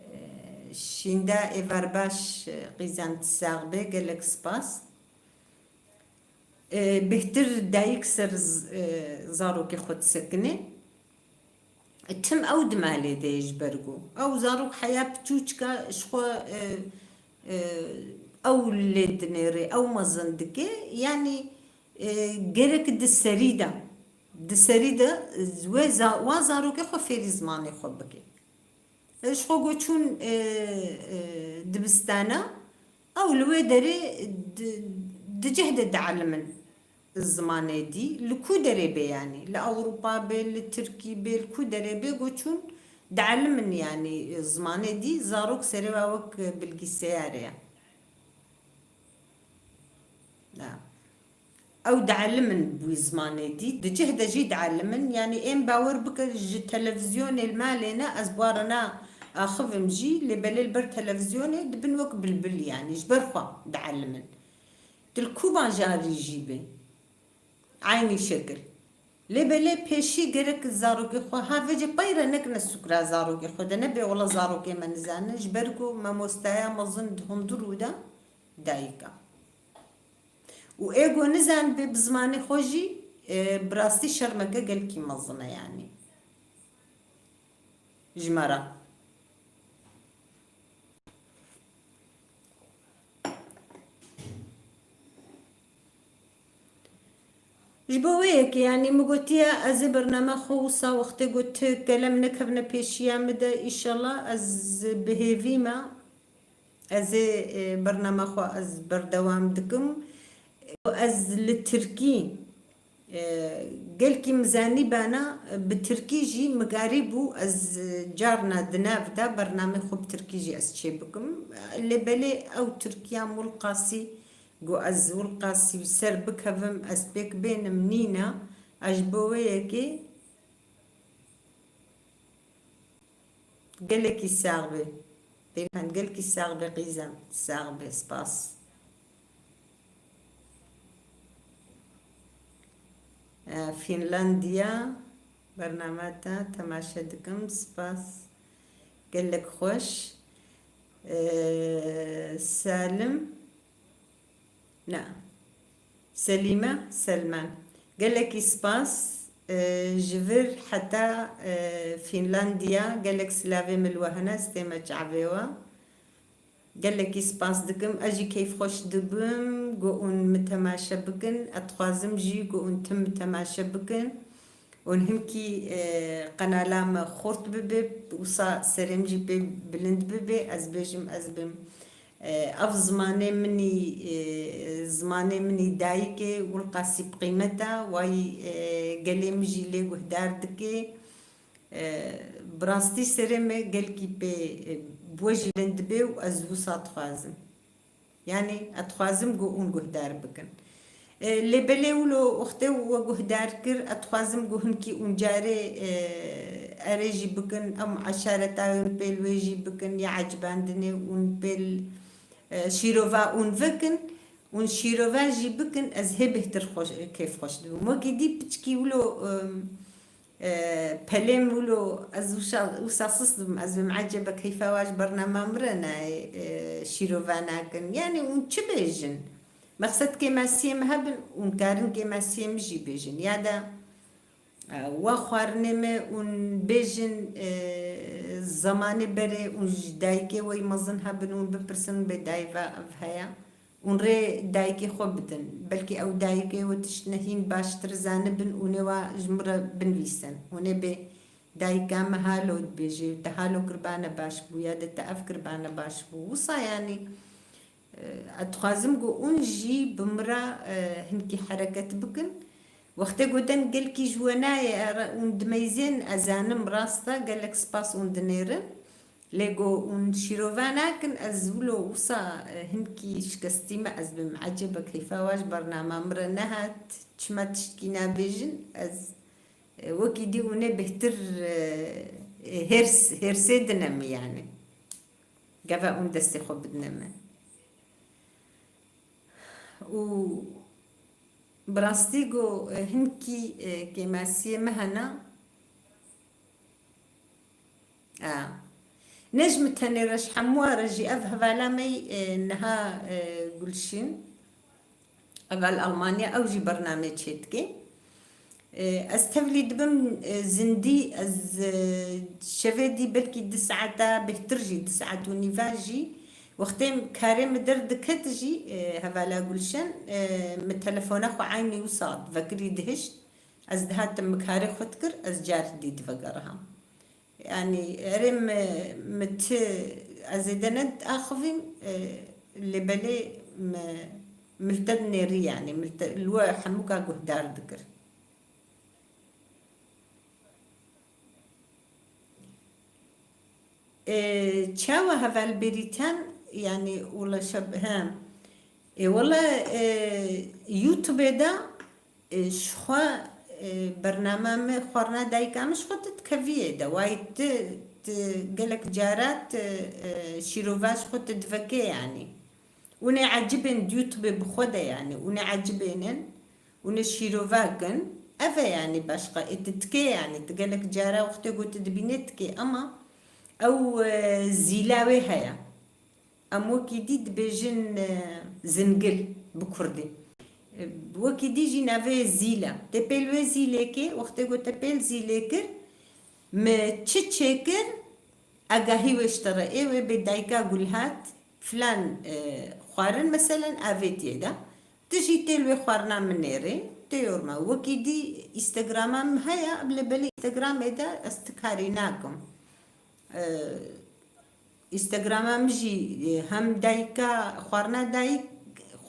e, Şînda Êvarbaş, e, qîzan ti sax be, gelek spas. E, bêhtir dayik ser z-, e, zarokê xwe disekine. Tim ew di malê de ye ji ber ku ew zarok heya piçûçika ji xwe, e, e, ew lê dinêrê, ew mezin dike. Yanî, e, gerek di serî de, di serî de wê za-, wan zarokê xwe fêrî zimanê xwe bike. Ji xwe got çûn, e, e, dibistana, ew li wê derê di, di cih de dielimin zimanê dî. Li ku derê bê yanî? Li Ewropa bê, li Tirkî bê, li ku derê bê, got çûn dielimin yanî zimanê dî. Zarok serê wa wek bilgiseyarê ye. Ya. Ew dielimin bi wî zimanê dî, di cih de jî dielimin. Yanî êm bawer bike ji televîzyonê li malê ne, ez bi wan re na, axivim jî, lê belê li ber televîzyonê dibin wek bilbil, yanî ji ber xwe dielimin. Tu li ku bajarî jî be, eynî şekil. Lê belê pêşî gerek zarokê xwe ha vêce peyre nekine sukra zarokê xwe de, nebe wela zarokê me nizanin, ji ber ku mamostaya mezin di hundir û de dayik e. Û ê ku nizanibe bi zimanê xwe jî, e, bi rastî şermeke gelkî mezin e, yanî ji me re. Ji bo wê yekê, yanî min gotiye, ez ê bername xwe wisa wextê got tu kelem nekevne pêşiya min de, îşallah ez bi hêvî me, ez ê, e, bername xwe ez berdewam dikim. Ez li tirkî, e, gelkî min zanîbana, bi tirkî jî migarî bû, ez, e, carna di nav de bernamê xwe bi tirkî jî ez çê bikim. Lê belê ew tirkiya mûlqasî, got ez wilqasî ser bikevim, ez pêk bênim nîne, ez ji bo wê yekê gelekî sax bê. Pêkan gelkî sax bê qîzem, sax bê, spas. E, Finlandiya bername te temaşe dikim, spas. Gelek xweş. E, Salim, ne. Selîme Selman. Gelekî spas, e, ji vir heta, e, Fînlandiya. Gelek silavê min li we hene, stê me çavê we. Gelekî spas dikim. Ez jî keyfxweş dibim ku hûn min temaşe bikin. Ez dixwazim jî ku hûn tim min temaşe bikin. Hûn hinkî, e, qenala me xurt bibe, wisa serê min jî pê bilind bibe, ez bêjim, ez bim. E, ev zimanê min î, e, zimanê min î dayikê, wilqasî bi qîmet e, wayî, e, gelê min jî lê guhdar dike. E, bi rastî serê me gelkî pê, e, bi we jî bilind dibe û ez wisa dixwazim. Yanî, ez dixwazim ku hûn guhdar bikin. E, lê belê wilo wextê we guhdar kir, ez dixwazim ku hinkî hûn carê, e, erê jî bikin, em eşareta hûn pêl wê jî bikin, ya ecibandinê hûn pêl, e, şîrova hûn vekin, hûn şîrova jî bikin, ez hê bêhtir xweş, kêfxweş dibim. Wekî dî piçkî wilo, e, E, pelê min wilo, ez wisa, wisa sist dibim, ez bim ecebe keyfa wa ji bernama min re nayê, e, şîrova nakin. Yanî hûn çi bêjin? Mexsed kêmasiyê min hebin, hûn karin kêmasiyê min jî bêjin. Ya da, e, wa xwarinê me hûn bêjin, e, zemanê berê hûn ji dayikê we yî mezin hebin, hûn bipirsin bê dayî va ev heye. Hûn rê dayikê xwe bidin. Belkî ew dayikê we tiştine hîn baştir zanibin, hûn ê wa ji min re binivîsin. Hûn ê bê dayika me halo dibêje, te halo kirbane baş bû, ya de te ev kirbane baş bû. Wisa yanî, e, ez dixwazim ku hûn jî bi min re, e, hinkî hereket bikin. Wextê ku deng gelkî ji we nayê, e, re-, hûn dimeyzên, ez zanim rast e, gelek spas hûn dinêrin. Lê ku hûn şîrove nakin, ez wilo wisa, e, hinkî şikestî me, ez bim ecebe keyfa wa ji bernama min re nehat, çima tiştkî nabêjin, ez, e, wekî dî hûn ê bêhtir, e, e, hêrs, hêrsê dine min yanî. Gava hûn destê xwe bidine min. Û bi rastî ku, e, hinkî, e, kêmasiyê me hene. A. Ne ji min tenê re, ji hemû re jî ev hevala me, e, niha, e, Gulşîn, heval Almanya, ew jî bernameyê çêdike. E, ez tevlî dibim, e, zindî, ez, e, şevê dî belkî du saeta bêhtir jî, du saet û nîva jî, wextê karê min derdiket jî, e, hevala Gulşen, e, min telefona xwe eynî wisa vekirî dihişt, ez dihatim min karê xwe dikir, ez car dî divegeriham. Yanî erê mi, mi ti, ez zêde ne axivîm, e, lê belê mi, mi li te dinêrî, yanî mi li te, li we hemûka guhdar dikir. E, çawa heval Bêrîtan, yanî ulaşab-, he. E, wela, e, YouTube-ê de, e, ji xwe, e, bernama me xwarina dayika min ji xwe tu dikeviyê de. Wayî tu, tu gelek cara tu, e, şîrova ji xwe tu divekê, yanî. Hûn ê ecibên di YouTube bi xwe de, yanî. Hûn ê ecibênin, hûn ê şîrova kin. Ev e, yanî, başqa. Ê tu tikê, yanî. Tu gelek cara wextê ku tu dibînê tikê. Ema ew, e, zîla wê heye. Em wekî dî dibêjin, e, zingil bi kurdî. E, wekî dî jî navê zîl e. Tê pêl wê zîlê kê, wextê ku te pêl zîlê kir, min çi çêkir, agahî wê ji te re. Ê wê bê dayika Gulhat, filan, e, xwarin, meselen, avêtiyê de. Tu jî tê li wê xwarina min nêrê, tê yorma. Wekî dî Instagrama min heye, lê belê Instagramê de ez ti karî nakim. E, Instagrama min jî, e, hem dayika, xwarina dayik,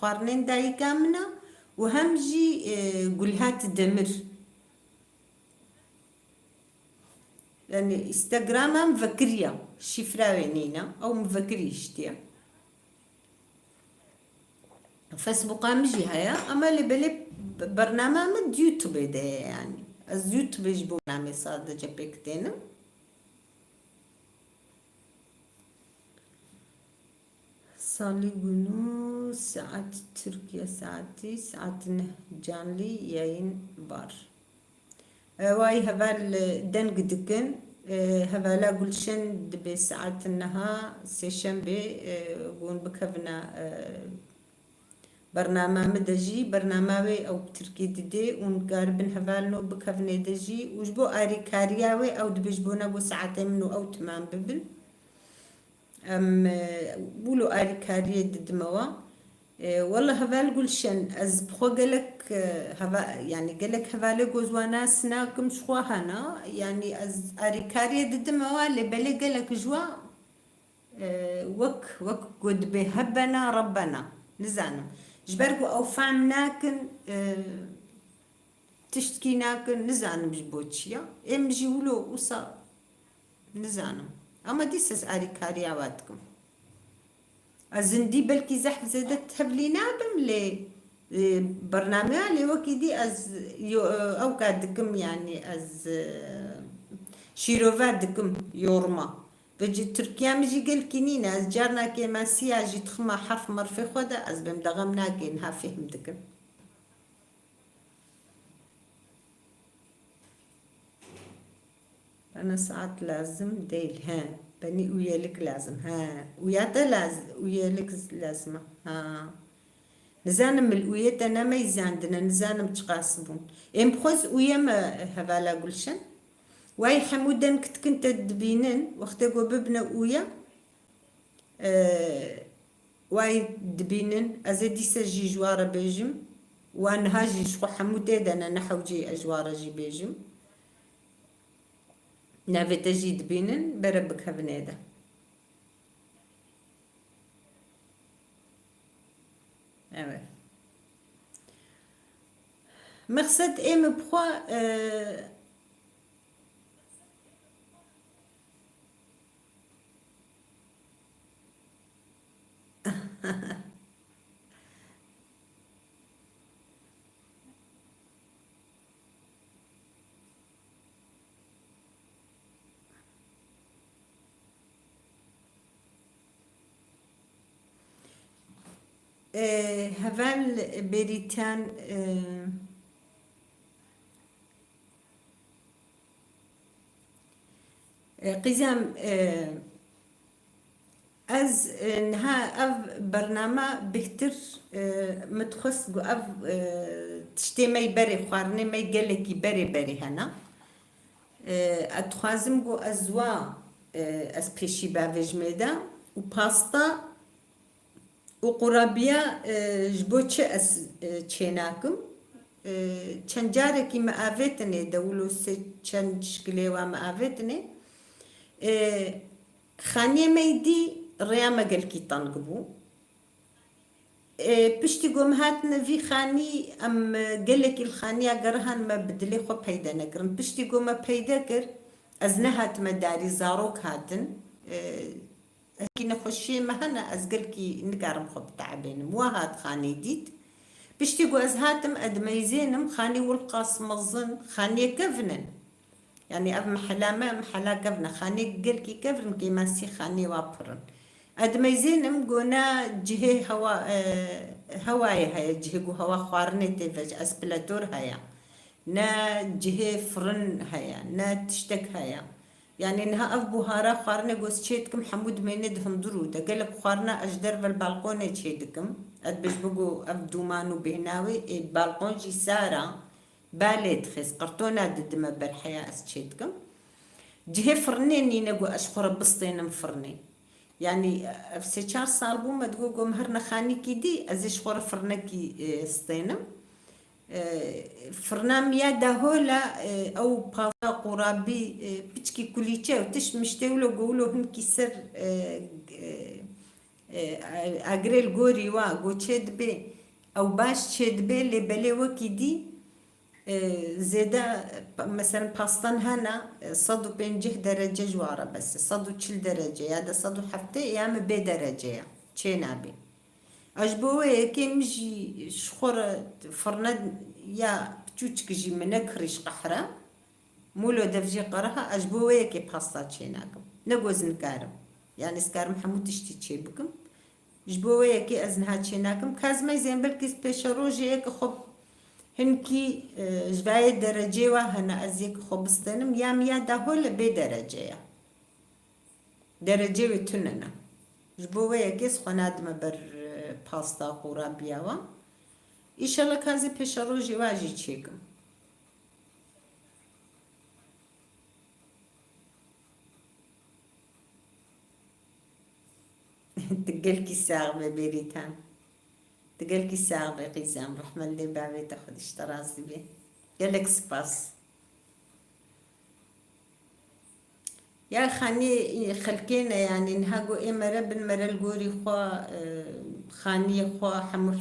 xwarinên dayika min e û hem jî, e, Gulhat Demir. Yani Instagrama min vekiriya, şîfra wê nîne, ew min vekirî hiştiye. Facebooka min jî heye, ama lê belê bernama min di YouTubeê de ye yani. Ez YouTubeê ji bo bernamê sadece pêk tênim. Salî Gunu, saet Tirkiye saetî, saet neh canlî yayın var. E, way heval, e, deng dikin. E, hevala Gulşen dibê saet neha sêşembê, e, hûn bikevine, e, bernama min de jî, bernama wê ew bi tirkî didê, hûn karibin hevalno bikevnê de jî, û ji bo arîkariya wê ew dibê ji bo ne ku saetê min û ew timam bibin. Em, e, wilo arîkariyê didimewa. E, wela heval Gulşen, ez bi xwe gelek, e, heva-, yani gelek hevalê ku ez wan nas nakim ji xwe hene. Yani ez arîkariyê didimewa, lê belê gelek ji wan, e, wek, wek ku dibê hebena, rebena. Nizanim. Ji ber ku ew fehm nakin, e, tiştkî nakin, nizanim ji bo çi ya. Ê min jî wilo wisa nizanim. Ama dîsa ez arîkariya we dikim. Ez zindî belkî zehf zêde tevlî nabim lê, e, bernameya lê wekî dî ez yo-, e, ewka dikim, yanî ez, e, şîrove dikim yoruma. Vêcî Tirkiya min jî gelkî nîne. Ez carna kêmesiya jî dixima herf merfê xwe de ez bêm dexem nakê niha fêhm dikim. Bana saat lazım değil. He. Beni üyelik lazım. He. Üye de laz-, üyelik lazım. Ha. Nizanim mil üye te nemeyzandine, nizanim çiqas bûn. Em xwez üye me hevala Gulşen. Way hemû deng kitkin te dibînin, wextê ku bibine üye. Ee, Wayî dibînin, ez ê dîse jî ji wan re bêjim. Wan niha jî ji xwe hemû tê de ne, ne hewceyî ez ji wan re jî bêjim. Navê te jî dibînin, bere bikevin ê de. Evet. Mexsed ê min bi xwe, e, Ee, heval Bêrîtan, ee, E, qîzem, e, ez, e, niha ev bername bêhtir, e, min dixwest ku ev, e, tiştê me yî berê, xwarinê me yî gelekî berê berê hene. E, ez dixwazim ku ez wa, e, ez pêşî bavêjimê de û pasta û qurabiya, e, ji bo çi ez, e, çênakim? E, çend carekî me avêtinê de, wilo sê çend şikilê wa me avêtinê. E, xaniyê me yî dî rêya me gelkî teng bû. E, piştî ku em hatine vî xanî, em, e, gelekî li xaniya gerihan me bi dilê xwe peyde nekirin. Piştî ku me peyde kir, ez nehatime darî, zarok hatin. E, Hekî nexweşiyê me hene, ez gelkî nikarim xwe biteebênim. Wa hat xanî dît. Piştî ku ez hatim, ez dimeyzênim, xanî wilqas mezin, xaniyê kevin in. Yanî ev mihela me, mihela kevn e. Xanê gelkî kevn, kêmasî xanê wa pir in. Ez dimeyzênim ku ne cihê hewa, e, hewayê heye, cihê ku hewa xwarinê tê vej, aspirator heye. Ne cihê firin heye, ne tiştek heye. Yanî niha ev buhara xwarinê ku ez çê dikim, hemû dimêne di hundir û de. Gelek xwarina ez ji derve li balkonê çê dikim. Ez dibêjim ku ev dûman û bêhna wê, ê balkon jî sar e. Balê dixê, ez qirtona didime ber heya ez çê dikim. Cihê firnê nîne ku ez ji xwe re bistênim firnê. Yanî ev sê çar sal bû me digot ku em herine xanîkî dî, ez ê ji xwe re firnekî, e, stênim. E, firna min ya dahol e, e, ew pasta qurabî, e, piçkî kulîçe û tişt miştê wilo ku wilo hinkî ser, e, e, e, agirê li gorî wa ku çê dibe, ew baş çê dibe, lê belê wekî dî, e, zêde, pa-, meselen pastan hene, e, sed û pêncî derece ji wa re bes e, sed û çil derece ya da sed û heftê ya min bê derece ye, çê nabe. Ez ji bo wê yekê min jî ji xwe re firne ya piçûçik jî min nekirî ji qehre. Mûlo dev jê qeriha, ez ji bo wê yekê pasta çê nakim. Ne ku ez nikarim. Yanî ez karim hemû tiştî çê bikim. Ji bo wê yekê ez niha çê nakim. Ka ez meyzên belkî pêşerojê yekê xwe hinkî, e, ji vayê derecê wa hene ez yekê xwe bistênim. Ya min ya dahol e bê derece ye. Derecê wê tune ne. Ji bo wê yekê ez xwe nadime ber, e, pasta qurabiya wa. Îşallah ka ez ê pêşerojê wa jî çêkim. Tu gelkî sax be Bêrîtan. Tu gelkî sax be qîzem. Rehmet lê bavê te, Xwedê ji te razî be. Gelek spas. Ya xanî xelkê ne, yanî niha ku ê mere bin mere li gorî xwe, e, xaniyê xwe hemû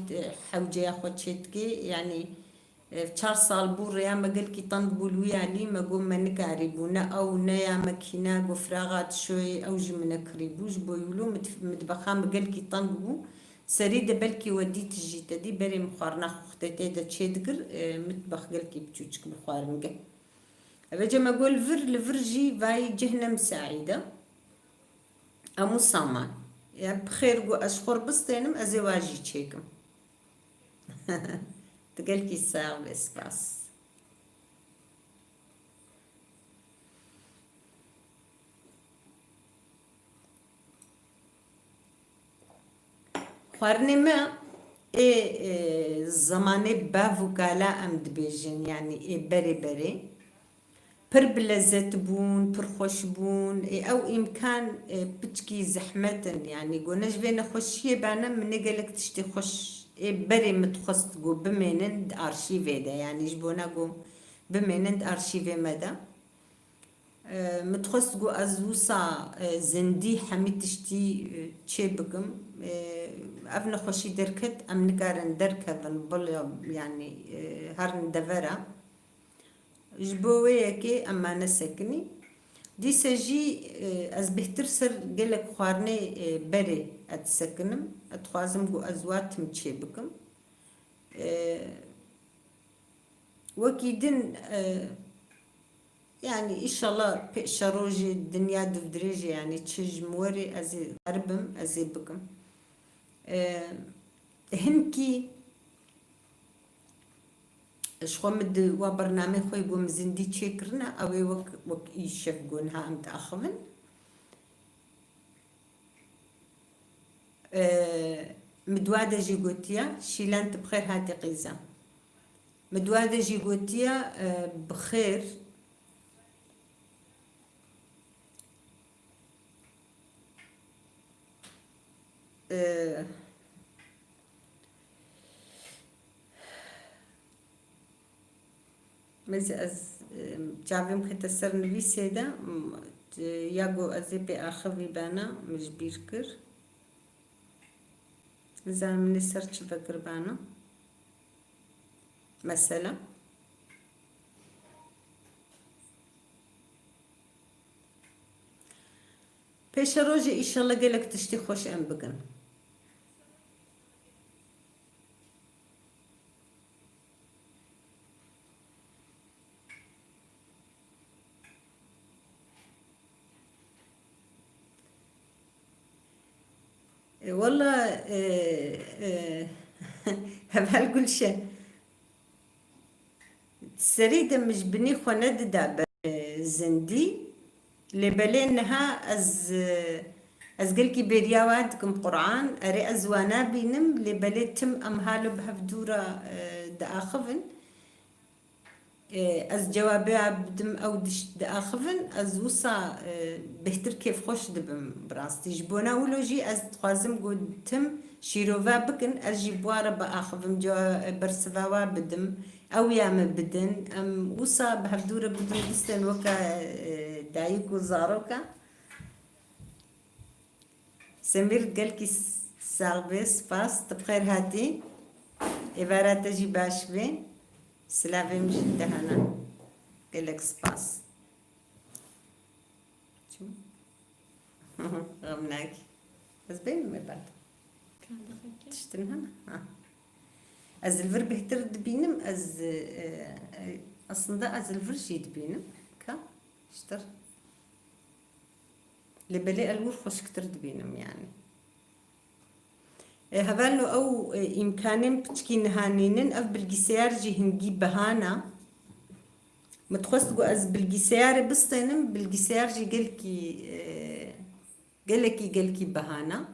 hewceya xwe çêdikê, yanî, e, çar sal bû rêya me gelkî teng bû li wî alî, me got me nikarîbû, ne ew ne ya me kîna ku firaxa dişoyê ew jî min nekirîbû, ji bo wilo mit-, mitbexa min gelkî teng bû, serî de belkî we dît jî te dî berê min xwarina xwe xwedê tê de çêdikir, e, mitbex gelkî biçûçik bû xwaringeh. Evece me got li vir, li vir jî vayî cih ne misaîd e. Hemû saman. Ya bi xêr got ez xwe bistênim, ez ê wa jî çêkim. Tu gelkî sax be, spas. Xwarinê me ê, e, zemanê bav û kala em dibêjin, yanî ê berê berê. Pir bi lezet bûn, pir xweş bûn. Ê ew îmkan, e, piçkî zehmet in, yanî ku ne ji vê nexweşiyê bane, min ê gelek tiştê xweş ê berê min dixwest ku bimênin di arşîvê de, yanî ji bona ku bimênin di arşîvê me de. E, min dixwest ku ez wisa, e, zindî hemî tiştî, e, çê bikim. E, ev nexweşî derket, em nikarin derkevin, bila, yanî, e, herin devera. Ji bo wê yekê em ma nesekinî. Dîse jî, e, ez bêhtir ser gelek xwarinê, e, berê ez disekinim. Ez dixwazim ku ez wa tim çê bikim. E, Wekî din, e, yanî, îşallah pêşerojê dinya dûvdirêjê, yanî çi ji min werê ez ê xeribim, ez ê bikim. E, hinkî ji xwe min di wa bernameyê xwe yê ku min zindî çêkirine, ew ê wek, wek îşev ku niha em diaxivin. E, min dua de jî gotiye, Şîlan tu bi xêr hatî qîza. Min dua de jî gotiye, e, bi xêr. E, Mêze ez, e, çavê min kete ser nivîsê de, m, e, ya ku ez ê pê axivî bena, min ji bîr kir. Nizanim min ê ser çi vekiribana. Mesela. Pêşerojê îşallah gelek tiştî xweş em bikin. E, wela, e, e, heval Gulşen. Serê de min ji binê xwe nedida ber, e, zindî. Lê belê niha ez, e, ez gelkî bêriya wan dikim Quran. Erê ez wan nabînim, lê belê tim em halo bi hev dû re, e, diaxivin. E, ez cewabê bidim, ew diş-, diaxivin, ez wisa, e, bêhtir kêfxweş dibim bi rastî. Ji bona wilo jî ez dixwazim ku tim şîrove bikin, ez jî bi wa re biaxivim, cewa-, bersiva wa bidim, ew ya min bidin. Em wisa bi hevdû re bidin distên weke, e, dayik û zaroka. Semîr, gelkî s-, sax bê, spas. Tu bi xêr hatî. Êvara te jî baş bê. Silavê min jî te hene. Gelek spas. Çi? Xem nakî. Ez bênim ê berde. Tiştin hene? Ha. Ez li vir bêhtir dibînim. Ez, e, e, aslında ez li vir jî dibînim. Ka? Ji te re. Lê belê ez li wir xweşiktir dibînim, yanî. E, hevalno ew, e, îmkanên piçkî niha nînin, ev bilgisayar jî hingî bihana. Min dixwest ku ez bilgisayarê bistênim, bilgisayar jî gelkî, e, gelekî, gelkî bihana.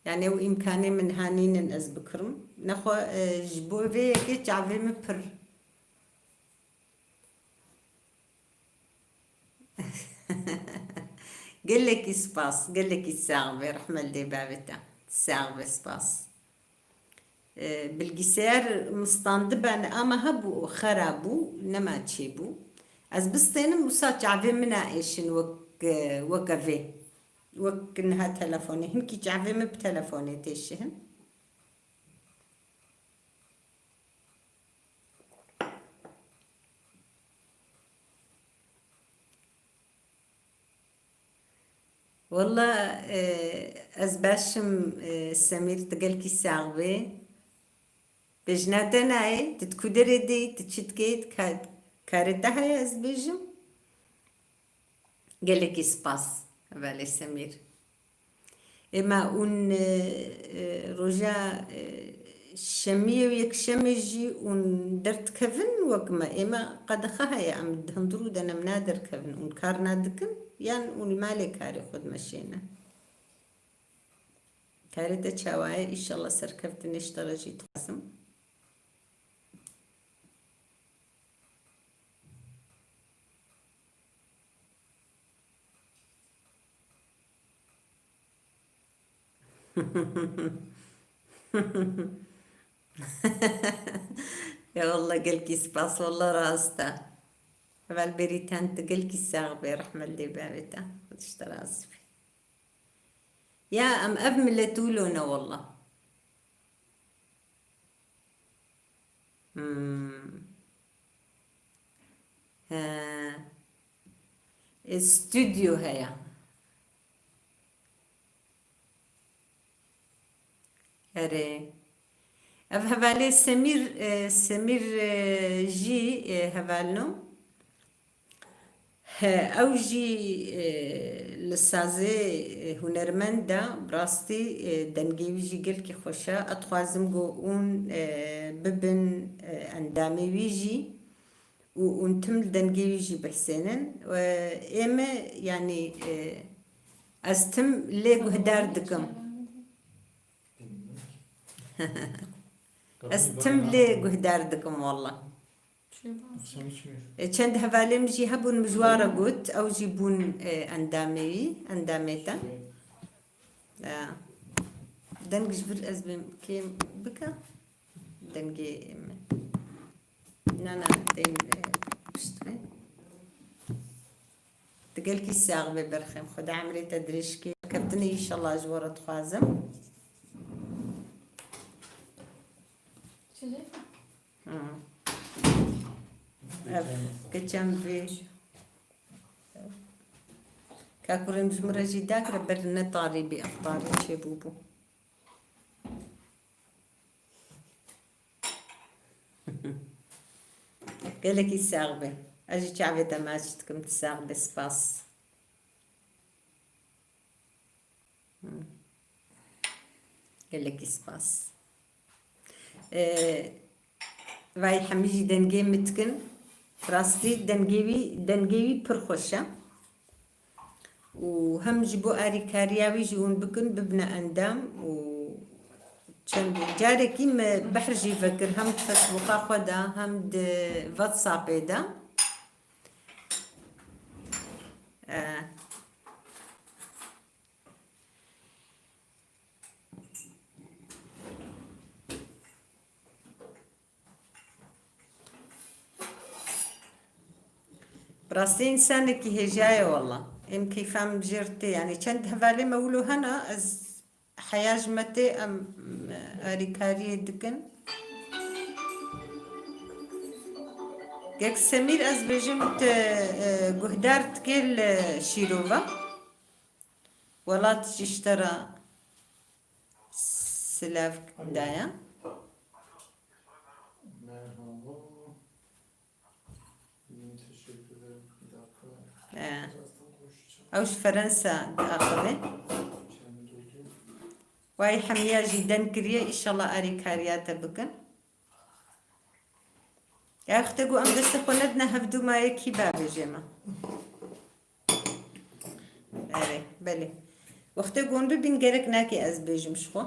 Yanî ew îmkanê min niha nînin ez bikirim. Nexwe, e, ji bo vê yekê çavê min pir. Gelekî spas, gelekî sax be, rehmet lê bavê te. Sax be, spas. E, bilgisayar min standibe, ama hebû û xera bû, nema çêbû. Ez bistênim, wisa çavê min a êşin wek, e, weke vê. Wek niha telefonê. Hinkî çavê min bi telefonê tê şihin. Wela, e, ez baş im, e, Semîr, tu gelkî sax bê. Bêjna te nayê, tu di ku derê de yî, tu çi dikê, tu ka-, karê te heye ez bêjim? Gelekî spas, hevalê Semîr. Êma ûn, e, e, roja, e, şemiyê û yekşemê jî ûn derdikevin wek me. Êma qedexe heye, em di hundirû de ne, em naderkevin. Ûn kar nadikin, yan ûn li malê karê xwe dimeşêne. Karê te çawa ye? Înşallah serkeftinê ji te re jî dixwazim. Ya wallah, gelkî spas, wallah rast e. Heval Berîtan, tu gelkî sax bê, rehmet lê bavê te. Xwedê ji te razî be. Ya em ev milet wilo ne wallah. Hmm. He. E, stûdyo heye. Erê. Ev hevalê Semîr, e, Semîr, e, jî, e, hevalno. He, ew jî, e, li sazê, e, hunermend e, bi rastî, e, dengê wî jî gelkî xweş e. Ez dixwazim ku hûn, e, bibin, e, endamê wî jî û hûn tim li dengê wî jî bihsênin. E, ê me, yanî, e, ez tim lê guhdar dikim. Ez tim lê guhdar dikim, wallah. E, çend hevalê min jî hebûn, min ji wan re got, ew jî bûn, e, endamê wî, endamê te. Ya. Deng ji vir ez bêm kêm bike. Dengê min. Na, na, tên, e, pişt ve. Tu gelkî sax be berxem. Xweda emrê te dirêj ke. Keftinê înşallah ji we re dixwazim. Çi? Hı. Ev keçem vê. Kakurên ji min re jî dagire ber ne tarî bî, ev tarî çêbûbû. Gelekî sax be. Ez jî çavê te maç dikim, tu sax be, spas. Hmm. Gelekî spas. Ee, vay hemî jî dengê min dikin. Rastî dengê wî, dengê wî pir xweş e. Û hem ji bo alîkariya wî jî hûn bikin, bibine endam û çend carekî me behr jî vekir, hem di Facebooka xwe de, hem di WhatsAppê de. Ee, Bi rastî însanekî hêja ye wela. Êm keyfa min bi jêr tê. Yanî çend hevalê me wilo hene, ez heya ji me tê, em, e, alîkariyê dikin. Gek Semîr, ez bêjim te, e, guhdar dikê li şîrova. Welat jî ji te re silav daye. Merhaba. Teşekkür ederim. Bir dakika. He. Birazdan konuşacağım. Ew ji Ferensa diaxive. Çendoki. Way hemiya jî den kiriye, înşallah alîkariya te bikin. Ya wextê ku em destê xwe nedine hevdû, ma yekî bavêje me. Erê, belê. Wextê ku hûn bibîn gerek nake ez bêjim ji xwe.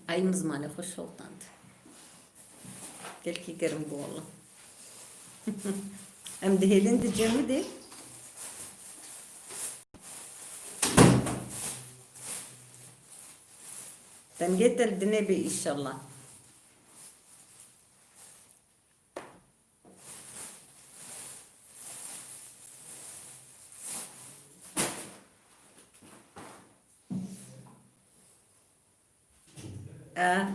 Ay, min zimanê xwe şewitand. Gelkî germ bû wela. Em dihêlin di cemidê. Dengê te li dinê bê, înşallah. Eh.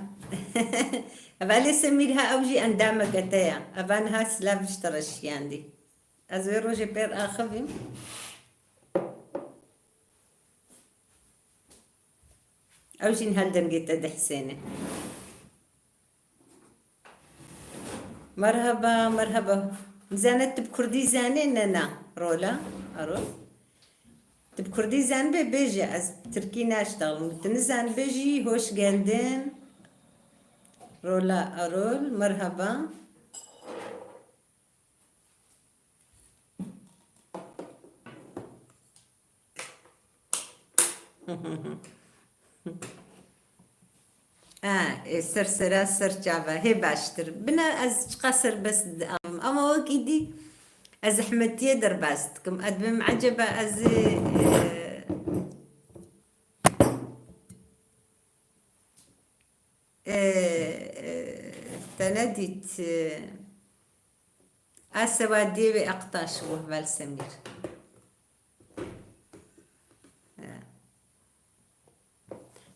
Hevalê Semîr, ha ew jî endameke te ye. Eva niha silav ji te re şiyandî. Ez wê rojê pêr axivîm. Ew jî niha li dengê te dihsêne. Merhaba, merhaba. Nizane tu bi kurdî zanê? Ne, ne. Rola, Erol. Tu bi kurdî zanibê bêje, ez tirkî naştexlim. Tu nizanibê jî hoş geldin. Rola, Erol, merhaba. Ha, e, ser sera ser çava, hê baştir. Bina ez çiqa serbest diavim. Ama wekî dî ez zehmetiyê derbas dikim. Ez dibim, eceba ez ê, e, e, e, te nedît, e, a sewa dê wê eqtaş û heval Semîr.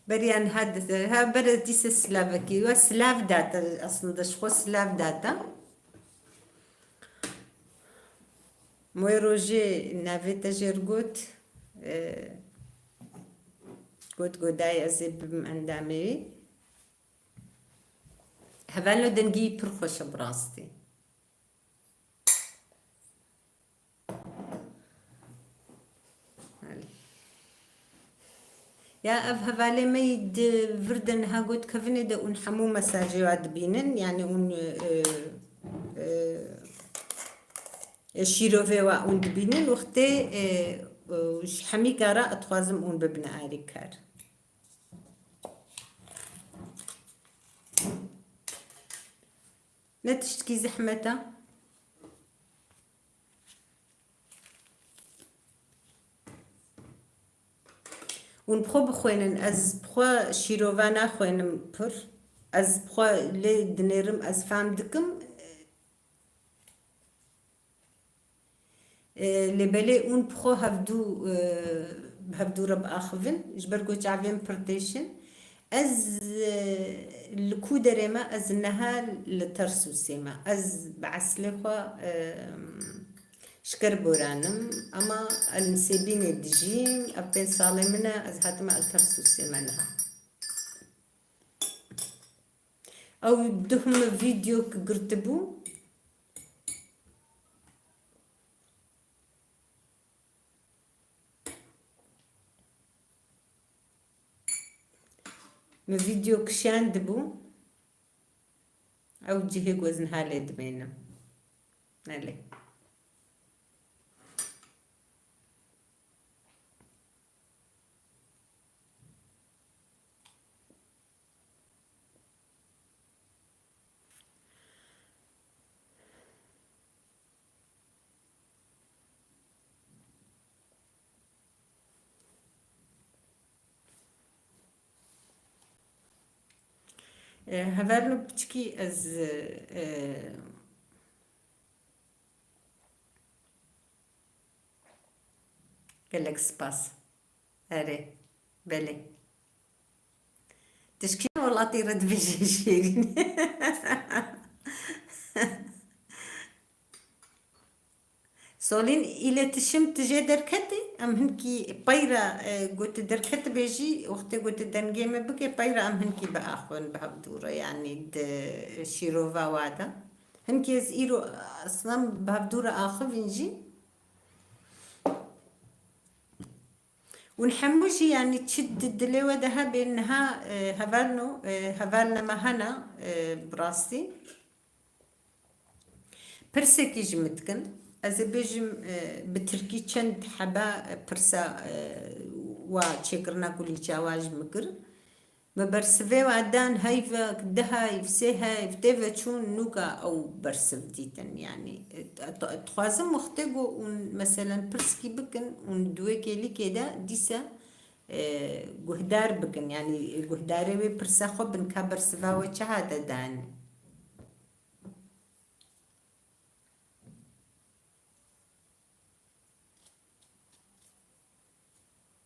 Beriya niha di-, ha, bere dîse silavekî. We silav date, aslında ji xwe silav date. Moyê rojê navê te jêr got, e, got godayê ez ê bibim endamê wî. Hevalno dengî pir xweş e bi rastî. Ya ev hevalê me yî di vir de niha got kevinê de hûn hemû mesajê wa dibînin, yanî hûn, e, e, e, şîrovê wa hûn dibînin, wextê, e, e, ji hemî kara ez dixwazim hûn bibine alîkar. Ne tiştkî zehmet e. Hûn bi xwe bixwênin, ez bi xwe şîrova naxwênim pir. Ez bi xwe lê dinêrim, ez fam dikim. E, lê belê hûn bi xwe hevdû, e, bi hevdû re biaxivin, ji ber ku çavên pir têşin. Ez, e, li ku derê me, ez niha li Tersûsê me. Ez bi eslê xwe, e, ji Kerboran im, ama li Nisêbînê dijîm, ev pênc salê min e, ez hatime li Tersûsê me niha. Ew duh min vîdeo girtibû. Min vîdeo kişandibû. Ew cihê ku ez niha lê dimênim. Nelê. E, hevalno piçikî ez, e, gelek spas. Erê, belê. Tişkî welatî re dibêje şêrîn. Solîn, îletişim tu jê derketî? Em hinkî peyra, e, ku tu derketibê jî, wextê ku tu dengê me bike, peyra em hinkî biaxivin bi hevdû re, yanî di şîrova wa de. Hinkî ez îro, eslan bi hevdû re axivîn jî. Hûn hemû jî, yanî çi di dilê we de hebe niha, e, hevalno, e, hevalne me hene, e, bi rastî. Pirsekî ji min dikin. Ez ê bêjim, e, bi tirkî çend heba, e, pirsa, e, wa çêkirina kulîlka wa ji min kir. Me bersivê wa dan heyvek, du heyv, sê heyv, tê ve çûn nûka ew bersiv dîtin. Yanî, e, t-, t-, dixwazim wextê ku hûn, meselen, pirskî bikin, hûn di wê kêlîkê de dîse, e, guhdar bikin. Yanî, e, guhdarê wê pirsa xwe bin ka bersiva we çi hate dan.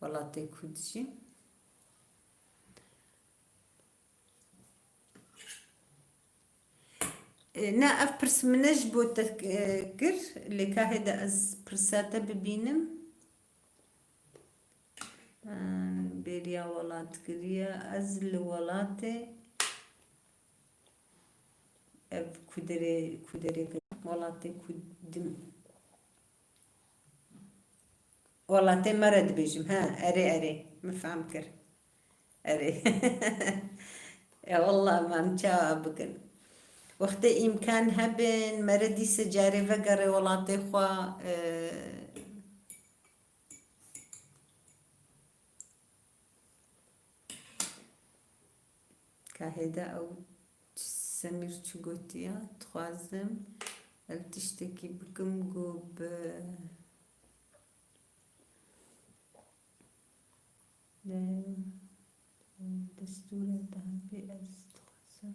Welatê ku dijî. E, ne, ev pirs min ne ji bo te, e, kir, lê ka hêde ez pirsa te bibînim. E, bêriya welat kiriye. Ez li welatê, ev ku derê, ku derê kir, welatê ku dim-, Welatê me re dibêjim, he, erê, erê, min fehm kir. Erê. E, wallah, em çawa bikin? Wextê îmkan hebin, me re dîse carê vegerê welatê xwe, e, Ka hêde ew Semîr çi gotiya? Dixwazim el tiştekî bikim ku bi, e, destûra dahbê ez dixwazim.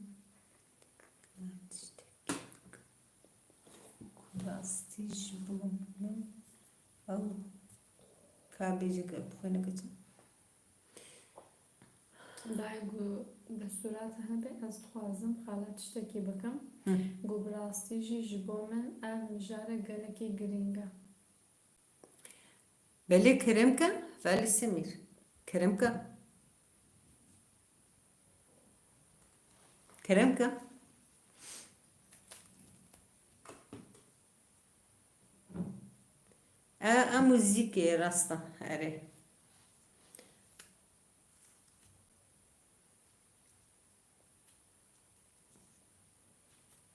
Tiştekî ku rastî ji bo min ew ka bêje ke bi xwe neke çi? Dayê ku destûra te hebe, ez dixwazim xala tiştekî bikim. Hı. Ku bi rastî jî ji bo min ev mijare gelekî girîng e. Belê, kerem ke, velî Semîr. Kerem ke. Kerem ke. E, e muzîkê rast e, erê.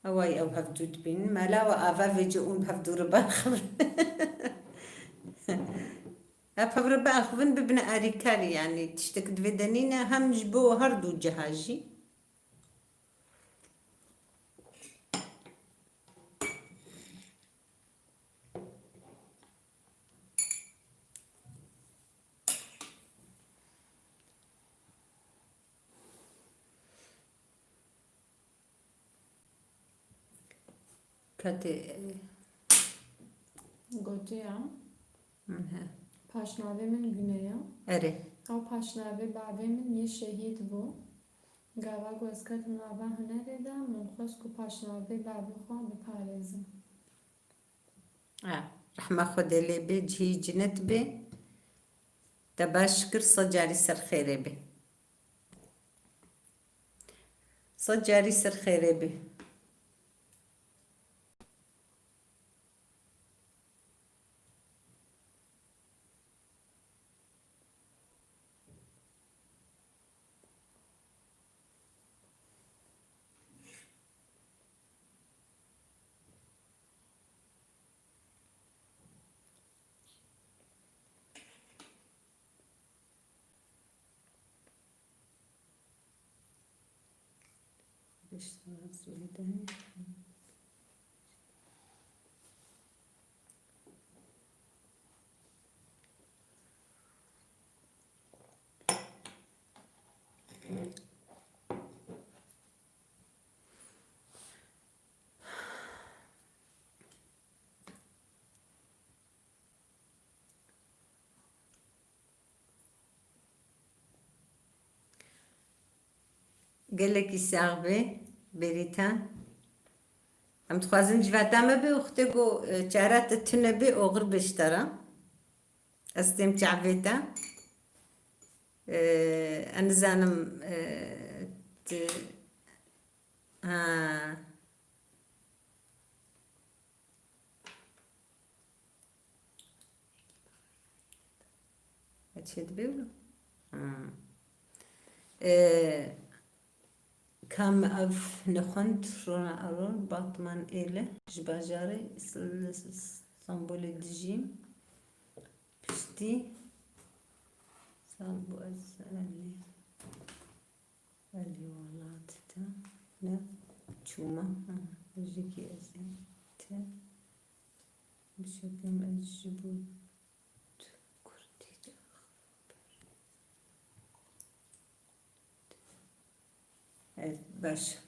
Eway ew hevdû dibînin. Mela we ava vêce ûn bi hevdû re biaxivin. Ev hev re biaxivin bibine arîkarî, yanî tiştek divê de nîne, hem ji bo her du ciha jî. Katê, e, Gotiya, Hı hı. Paşnavê min Güne ya. Erê. Ew paşnavê bavê min yê şehîd bû. Gava ku ez ketim nava hunerê de, min xwest ku paşnavê bavê xwe biparêzim. E, rehma Xwedê lê bê, cihê cinet bê. Te baş kir, sed carî ser xêrê bê. Sed carî ser xêrê bê. Gelekî sax be, Berîta. Em dixwazin civata me be, wextê ku, e, çara te tune be, oxir be ji te re. Ez têm çavê te. E, ez nizanim, e, tu, ha. Çi dibe wilo? Ha. E, kam ev nexwend Rona Erol, Batman Êle, ji bajarê Is-, Is-, Stenbolê dijîm. Piştî sal bû ez, e, Elî welatî te ne çûma, ha, jikî ez ê te bişopim, ez ji bo tu kurdî de. Evet, baş.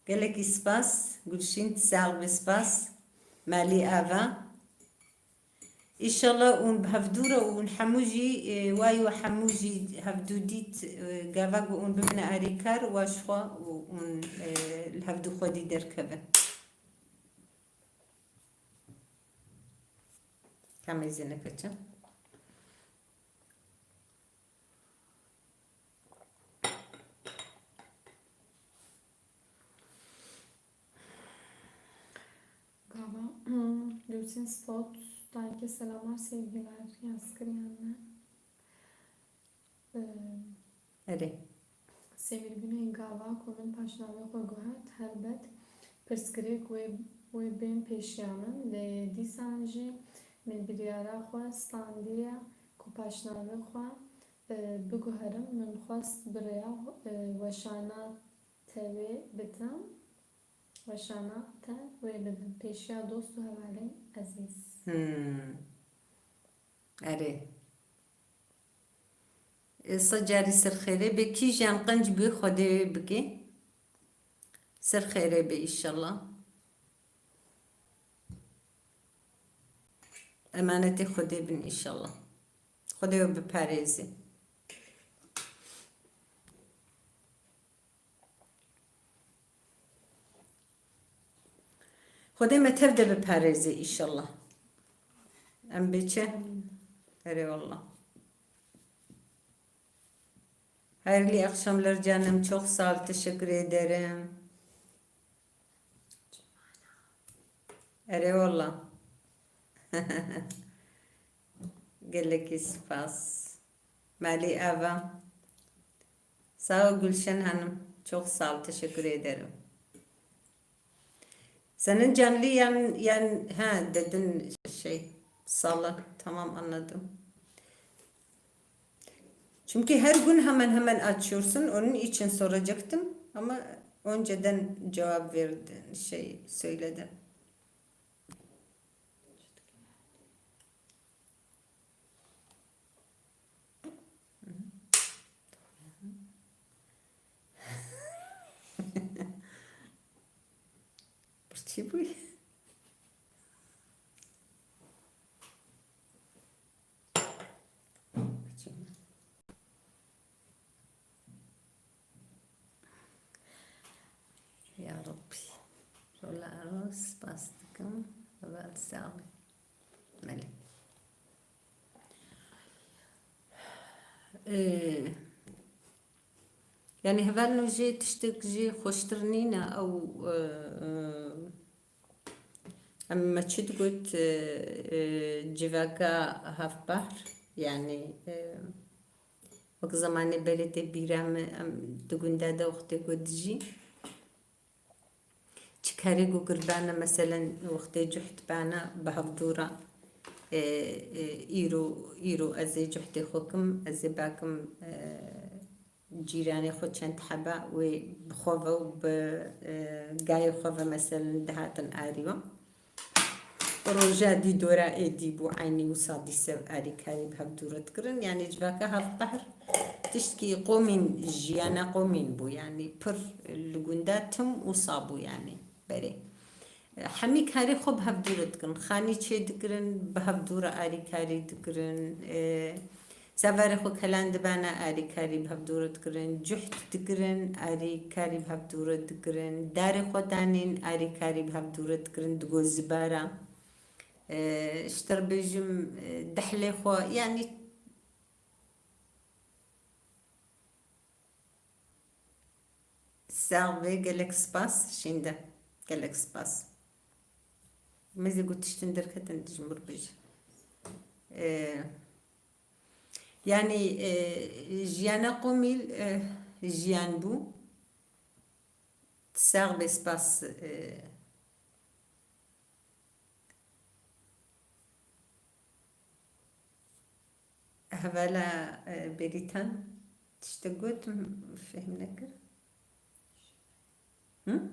Gelekî spas, Gulşîn, sax be, spas. Malî ava. Înşallah hûn bi hevdû re û hûn hemû jî, e, way û hemû jî hevdû dît, e, gava ku hûn bibine alîkar, wa ji xwe û hûn, e, li hevdû xwedî derkevin. Kamê zî nekeçin. Gava, Gülçin Spot, dayke selamlar, sevgiler, yazkirî anne. Ee, Erê. Sêvîrbûnê gava ku min paşnavê xwe guhert, helbet pirsgirêk wê, wê bên pêşiya min, lê dîsan jî min biryara xwe standiye ku paşnavê xwe, e, biguherim. Min xwest bi rêya, e, weşana te wê bidim, weşana te wê bidim, pêşiya dost û hevalên ezîz. Hmm. Erê. E, sed carî ser xêrê be. Kîjan qenc bû, Xwedê wê bike. Ser xêrê be înşallah. Emanetê Xwedê bin înşallah. Xwedê we biparêze. Xwedê me tev de biparêze înşallah. Em bê çi? Erê wallah. Hayırlı akşamlar canım, çok sağ ol, teşekkür ederim. Erê wallah. Gelekî spas. Malî ava. Sağ ol Gülşen Hanım. Çok sağ ol. Teşekkür ederim. Senin canlı yan, yan, ha, dedin şey, sağlık. Tamam, anladım. Çünkü her gün hemen hemen açıyorsun. Onun için soracaktım. Ama önceden cevap verdin, şey söyledin. Birçî bûyî. Ya Rabbî. Rola Erol, spas dikim. Heval sax be. Belê. Ee, yanî hevalno jê tiştek jê xweştir nîne ew, e, e, Em me çi digot, e, e, civaka hevbehr, yanî, e, wek zemanê berê tê bîra me, em di gunda de wextê ku dijî, çi karê ku girbane, meselen, wextê cuhd bane, bi hevdû re, e, e, îro, îro ez ê cuhdê xwe kim, ez ê bakim, e, cîranê xwe çend hebe wê bi xwe ve û bi, e, gayê xwe ve meselen dihatin arî wan. Roja dî dora êdî bû, eynî wisa dîse arîkarî bi hev dû re dikirin. Yanî civaka hevbehr tiştkî qomîn, jiyana qomîn bû. Yanî pir li gunda tim wisa bû yanî berê. Hemî karê xwe bi hev dû re dikirin. Xanî çê dikirin, bi hev dû re arîkarî dikirin. E, sevarê xwe kelan dibana, arîkarî bi hev dû re dikirin. Cuht dikirin, arîkarî bi hev dû re dikirin. Darê xwe danîn, arîkarî bi hev dû re dikirin. Digo zibara. E, ji te re bêjim, e, dehlê xwe, yanî Sax be, gelek spas, şînde. Gelek spas. Mêzê got tiştin derketin, dijmur bêje. Ee, yanî, e, jiyana qomî, e, jiyan bû. Sax be, spas, e, Hevala, e, Bêrîtan, tiştek got, min fêhm nekir. Hı?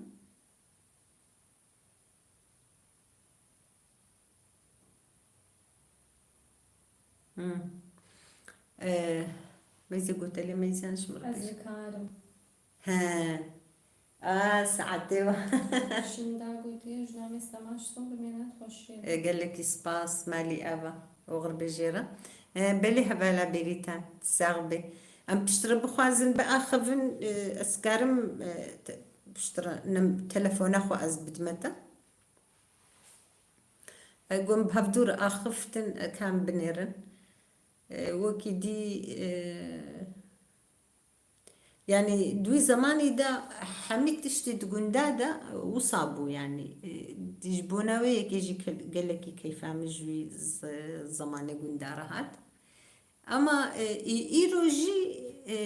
Hı. E, mêzê gotelê meyzan ji min re Ez bêje. Dikarim. He. A, saetê wa. Şinda gotiye, ji namê Sema ji Song bimêne xweşiyê. E, gelekî spas, malî ava. Oxir bê jê re. E, belê hevala Bêrîtan, sax bê. Em piştre bixwazin biaxivin, e, ez karim, e, te-, piştre nem-, telefona xwe ez bidime te. E, got em bi hev dû re axiftin, e, ka em binêrin. E, wekî dî, e, Yanî di wî zemanî de hemî tiştî di gunda de wisa bû, yanî, e, ji bona wê yekê jî ke-, gelekî keyfa min ji wî z-, zemanê gunda re hat. Ama, e, î-, îro jî, e,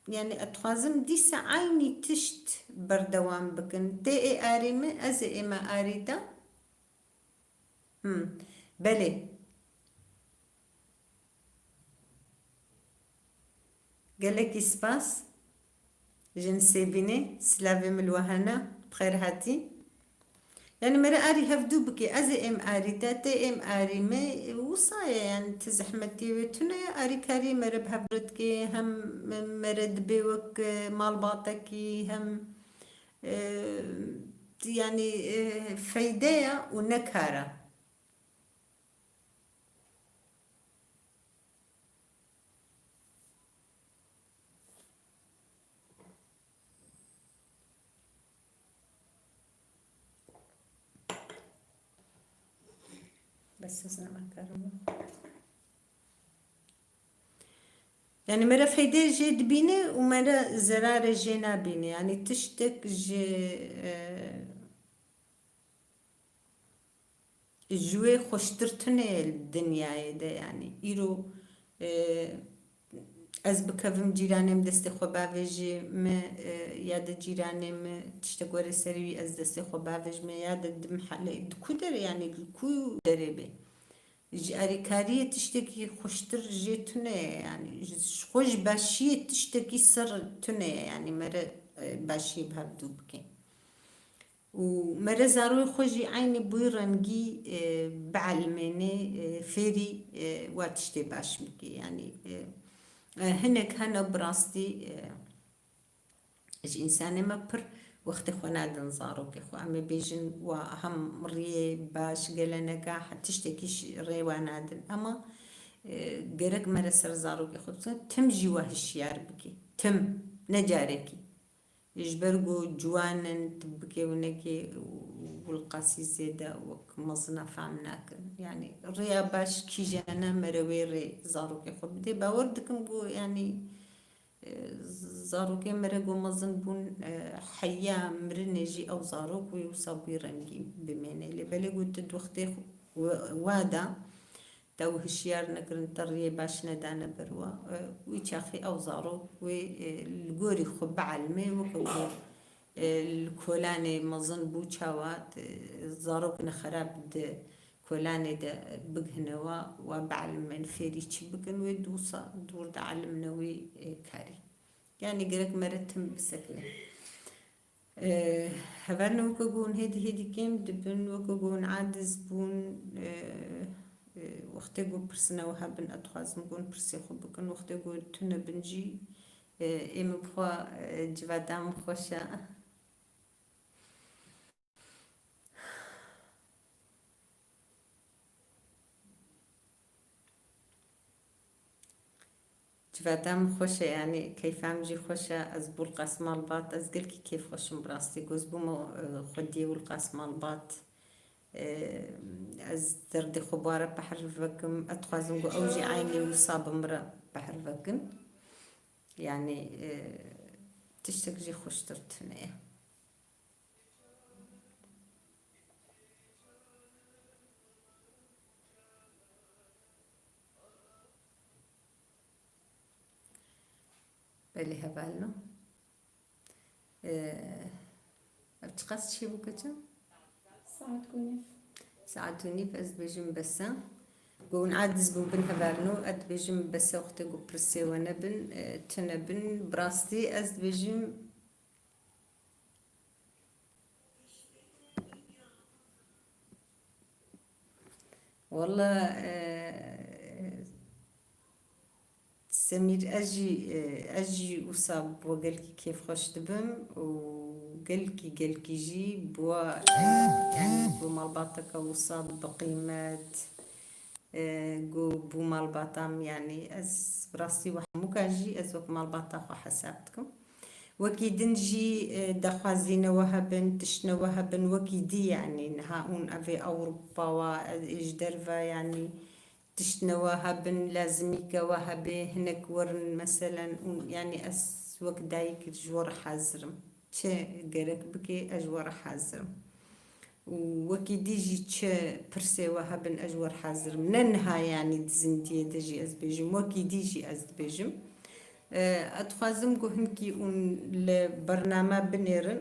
yanî ez dixwazim dîsa eynî tişt berdewam bikin. Tê ê arî min, ez ê ême arî te. Hmm, belê. Gelekî spas. Jin Sêbînê, silavê min li we hene, bi xêr hatî. Yanî mere arî hevdû bike, ez ê êm arî te, tê êm arî me, wisa ye, yanî ti zehmetiyê wê tune ye, arîkarî mere bi hev re dike, hem mere dibe wek, e, malbatekî, hem, e, yanî, e, feyde ye û ne kar e. Bes ez nakarim. Yanî mere feyde jê dibîne û mere zerare jê nabîne. Yanî tiştek ji, e, Ji wê xweştir tune ye li dinyayê de, yanî îro, e, ez bikevim cîranê min destê xwe bavêjê min, e, ya de cîranê min tiştek were serê wî ez destê xwe bavêjime, ya de di mihelê, di ku derê, yanî li ku derê be. Ji arîkariyê tiştekî xweştir jê tune ye, yanî ji, ji xwe ji başiyê tiştekî ser tune ye, yanî mere, e, başiyê bi hev dû bike. Û mere zaroyê xwe jî eynî bi wî rengî, e, bielimênê, e, fêrî, e, wa tiştê baş bike. Yanî, e, e, hinek hene bi rastî, e, ji însanê me pir wextê xwe nadin zarokê xwe. Em ê bêjin wa hem riyê baş, geleneka, he-, tiştekî ji rê wa nadin. Ema, e, gerek mere ser zarokê xwe bisin, tim jî wa hişyar bike. Tim, ne carekî. Ji ber ku ciwan in, tu bikê û nekê, wilqasî zêde wek mezina fehm nakin. Yanî rêya baş kîjan e, mere wê rê zarokê xwe bidê. Bawer dikim ku, yanî, e, zarokê mere ku mezin bûn, e, heya mirinê jî ew zarok wê wisa bi wî rengî bimêne. Lê belê ku tu di wextê xwe-, wa de, Te ew hişyar nekirin, te riyê baş nedane ber we. E, wî çaxê ew zarok wê, e, li gorî xwe bielmê, weke ku, e, li kolanê mezin bû çawa, e, zarokên xerab di kolanê de bigihine we, we bielmên fêrî çi bikin, wê dûsa dûr de elimne wî, e, karî. Yanî gerek mere tim bisekine. Ee, hevalno weke ku hûn hêdî hêdî kêm dibin, weke ku hûn aciz bûn, ee, ee, wextê ku pirsina we hebin, ez dixwazim ku hûn pirsê xwe bikin, wextê ku tune bin jî, ee, ê min bi xwe, ee, civata min xweş e. Civata min xweş e, yanî keyfa min jî xweş e. Ez bû li qas malbat, ez gelkî kêfxweş im bi rastî. Goz bûme, e, xwediyê wî li qas malbat. E, ez derdê xwe bi we re behir vekim. Ez dixwazim ku ew jî eynî wisa bi min re behir vekin. Yanî, e, tiştek jî xweştir tune ye. Belê hevalno. Ee, ev çiqas çi bû keçim? Saet ku nîv. Saet û nîv ez dibêjim bes e. Ku hûn aciz bûbin hevalno, ez dibêjim bes e, wextê ku pirsê we nebin, e, tune bin. Bi rastî ez dibêjim, Walla, e, Semîr, ez jî, e, ez jî wisa bi we gelkî kêfxweş dibim û gelkî, gelkî jî bi we, e, yanî bi malbateke wisa bi qîmet, e, ku bû malbata min, yanî ez bi rastî we hemûka jî ez wek malbata xwe hesab dikim. Wekî din jî, e, daxwazîne we hebin, tiştine we hebin, wekî dî, yanî niha hûn evê Ewropa wa, e, ji derve, yanî tiştine we hebin, lazimîke we hebe, hinek werin, meselen, û, yanî ez wek dayik ji we re hazir im. Çi gerek bike, ez ji we re hazir im. Û wekî dî jî çi pirsê we hebin, ez ji we re hazir im. Ne niha, yanî di zindiyê de jî ez dibêjim, wekî dî jî ez dibêjim. E, ez dixwazim ku hinkî hûn li bername binêrin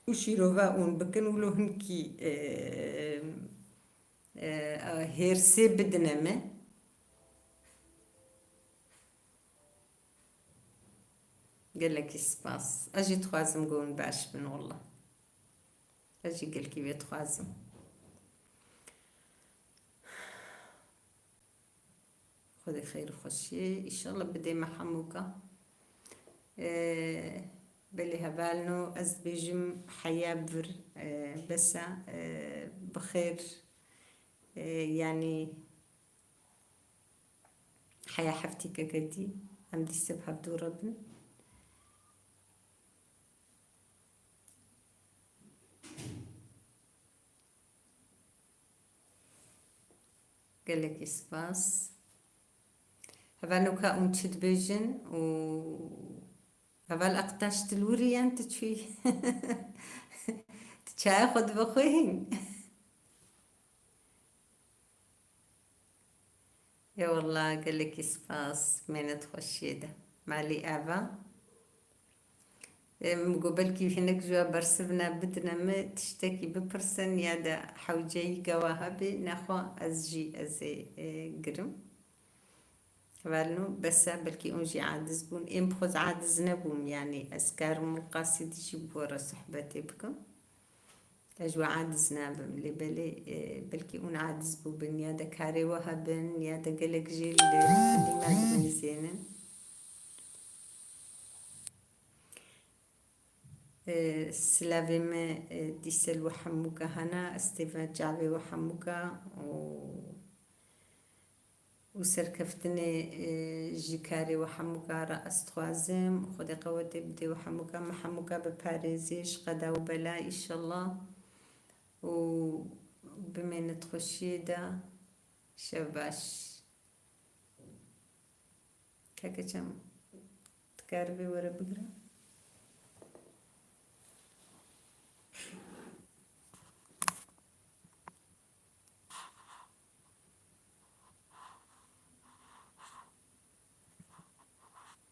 û şîrove hûn bikin, wilo hinkî, e, e, hêrsê bidine me. Gelekî spas. Ez jî dixwazim ku hûn baş bin, wela. Ez jî gelkî vê dixwazim. Xwedê xeyr û xweşiyê, îşallah bidê me hemûka. Ee, belê hevalno, ez dibêjim heya vir, ee, bes e, ee, bi xêr, ee, yanî heya heftîkeke dî, em dîse bi hevdû re bin. Gelekî spas. Hevalno ka hûn çi dibêjin û heval Aktaş, tu li wir î yan tu çûyî? Tu çaya xwe divexwî hîn? Ê wela, gelekî spas, mênet xweşiyê de. Malî ev e. Ê, min got belkî hinek ji we bersiv ne, bidine min, tiştekî bipirsin ya de hewceyî gewa hebê, nexwe ez jî ez ê, ê, girim. Hevalno, bes e, belkî hûn jî aciz bûn. Ê, min bi xwe aciz nebûm, yanî ez karim Qasîdî jî bi we re sohbetê bikim. Ez ji we aciz nabim, lê belê, e, belkî hûn aciz bûbin, ya de karê we hebin, ya de gelek jê li filî me dinivîsênin. E, silavê me, e, dîse li we hemûka hene, ez têve çavê we hemûka û û serkeftinê, e, ji karê we hemûka re ez dixwazim. Xwedê qewetê bidê we hemûka, me hemûka biparêzê ji qeda û bela, îşallah. Û bimêne di xweşiyê de. Şev baş. Keke çem, dikaribê were bigire?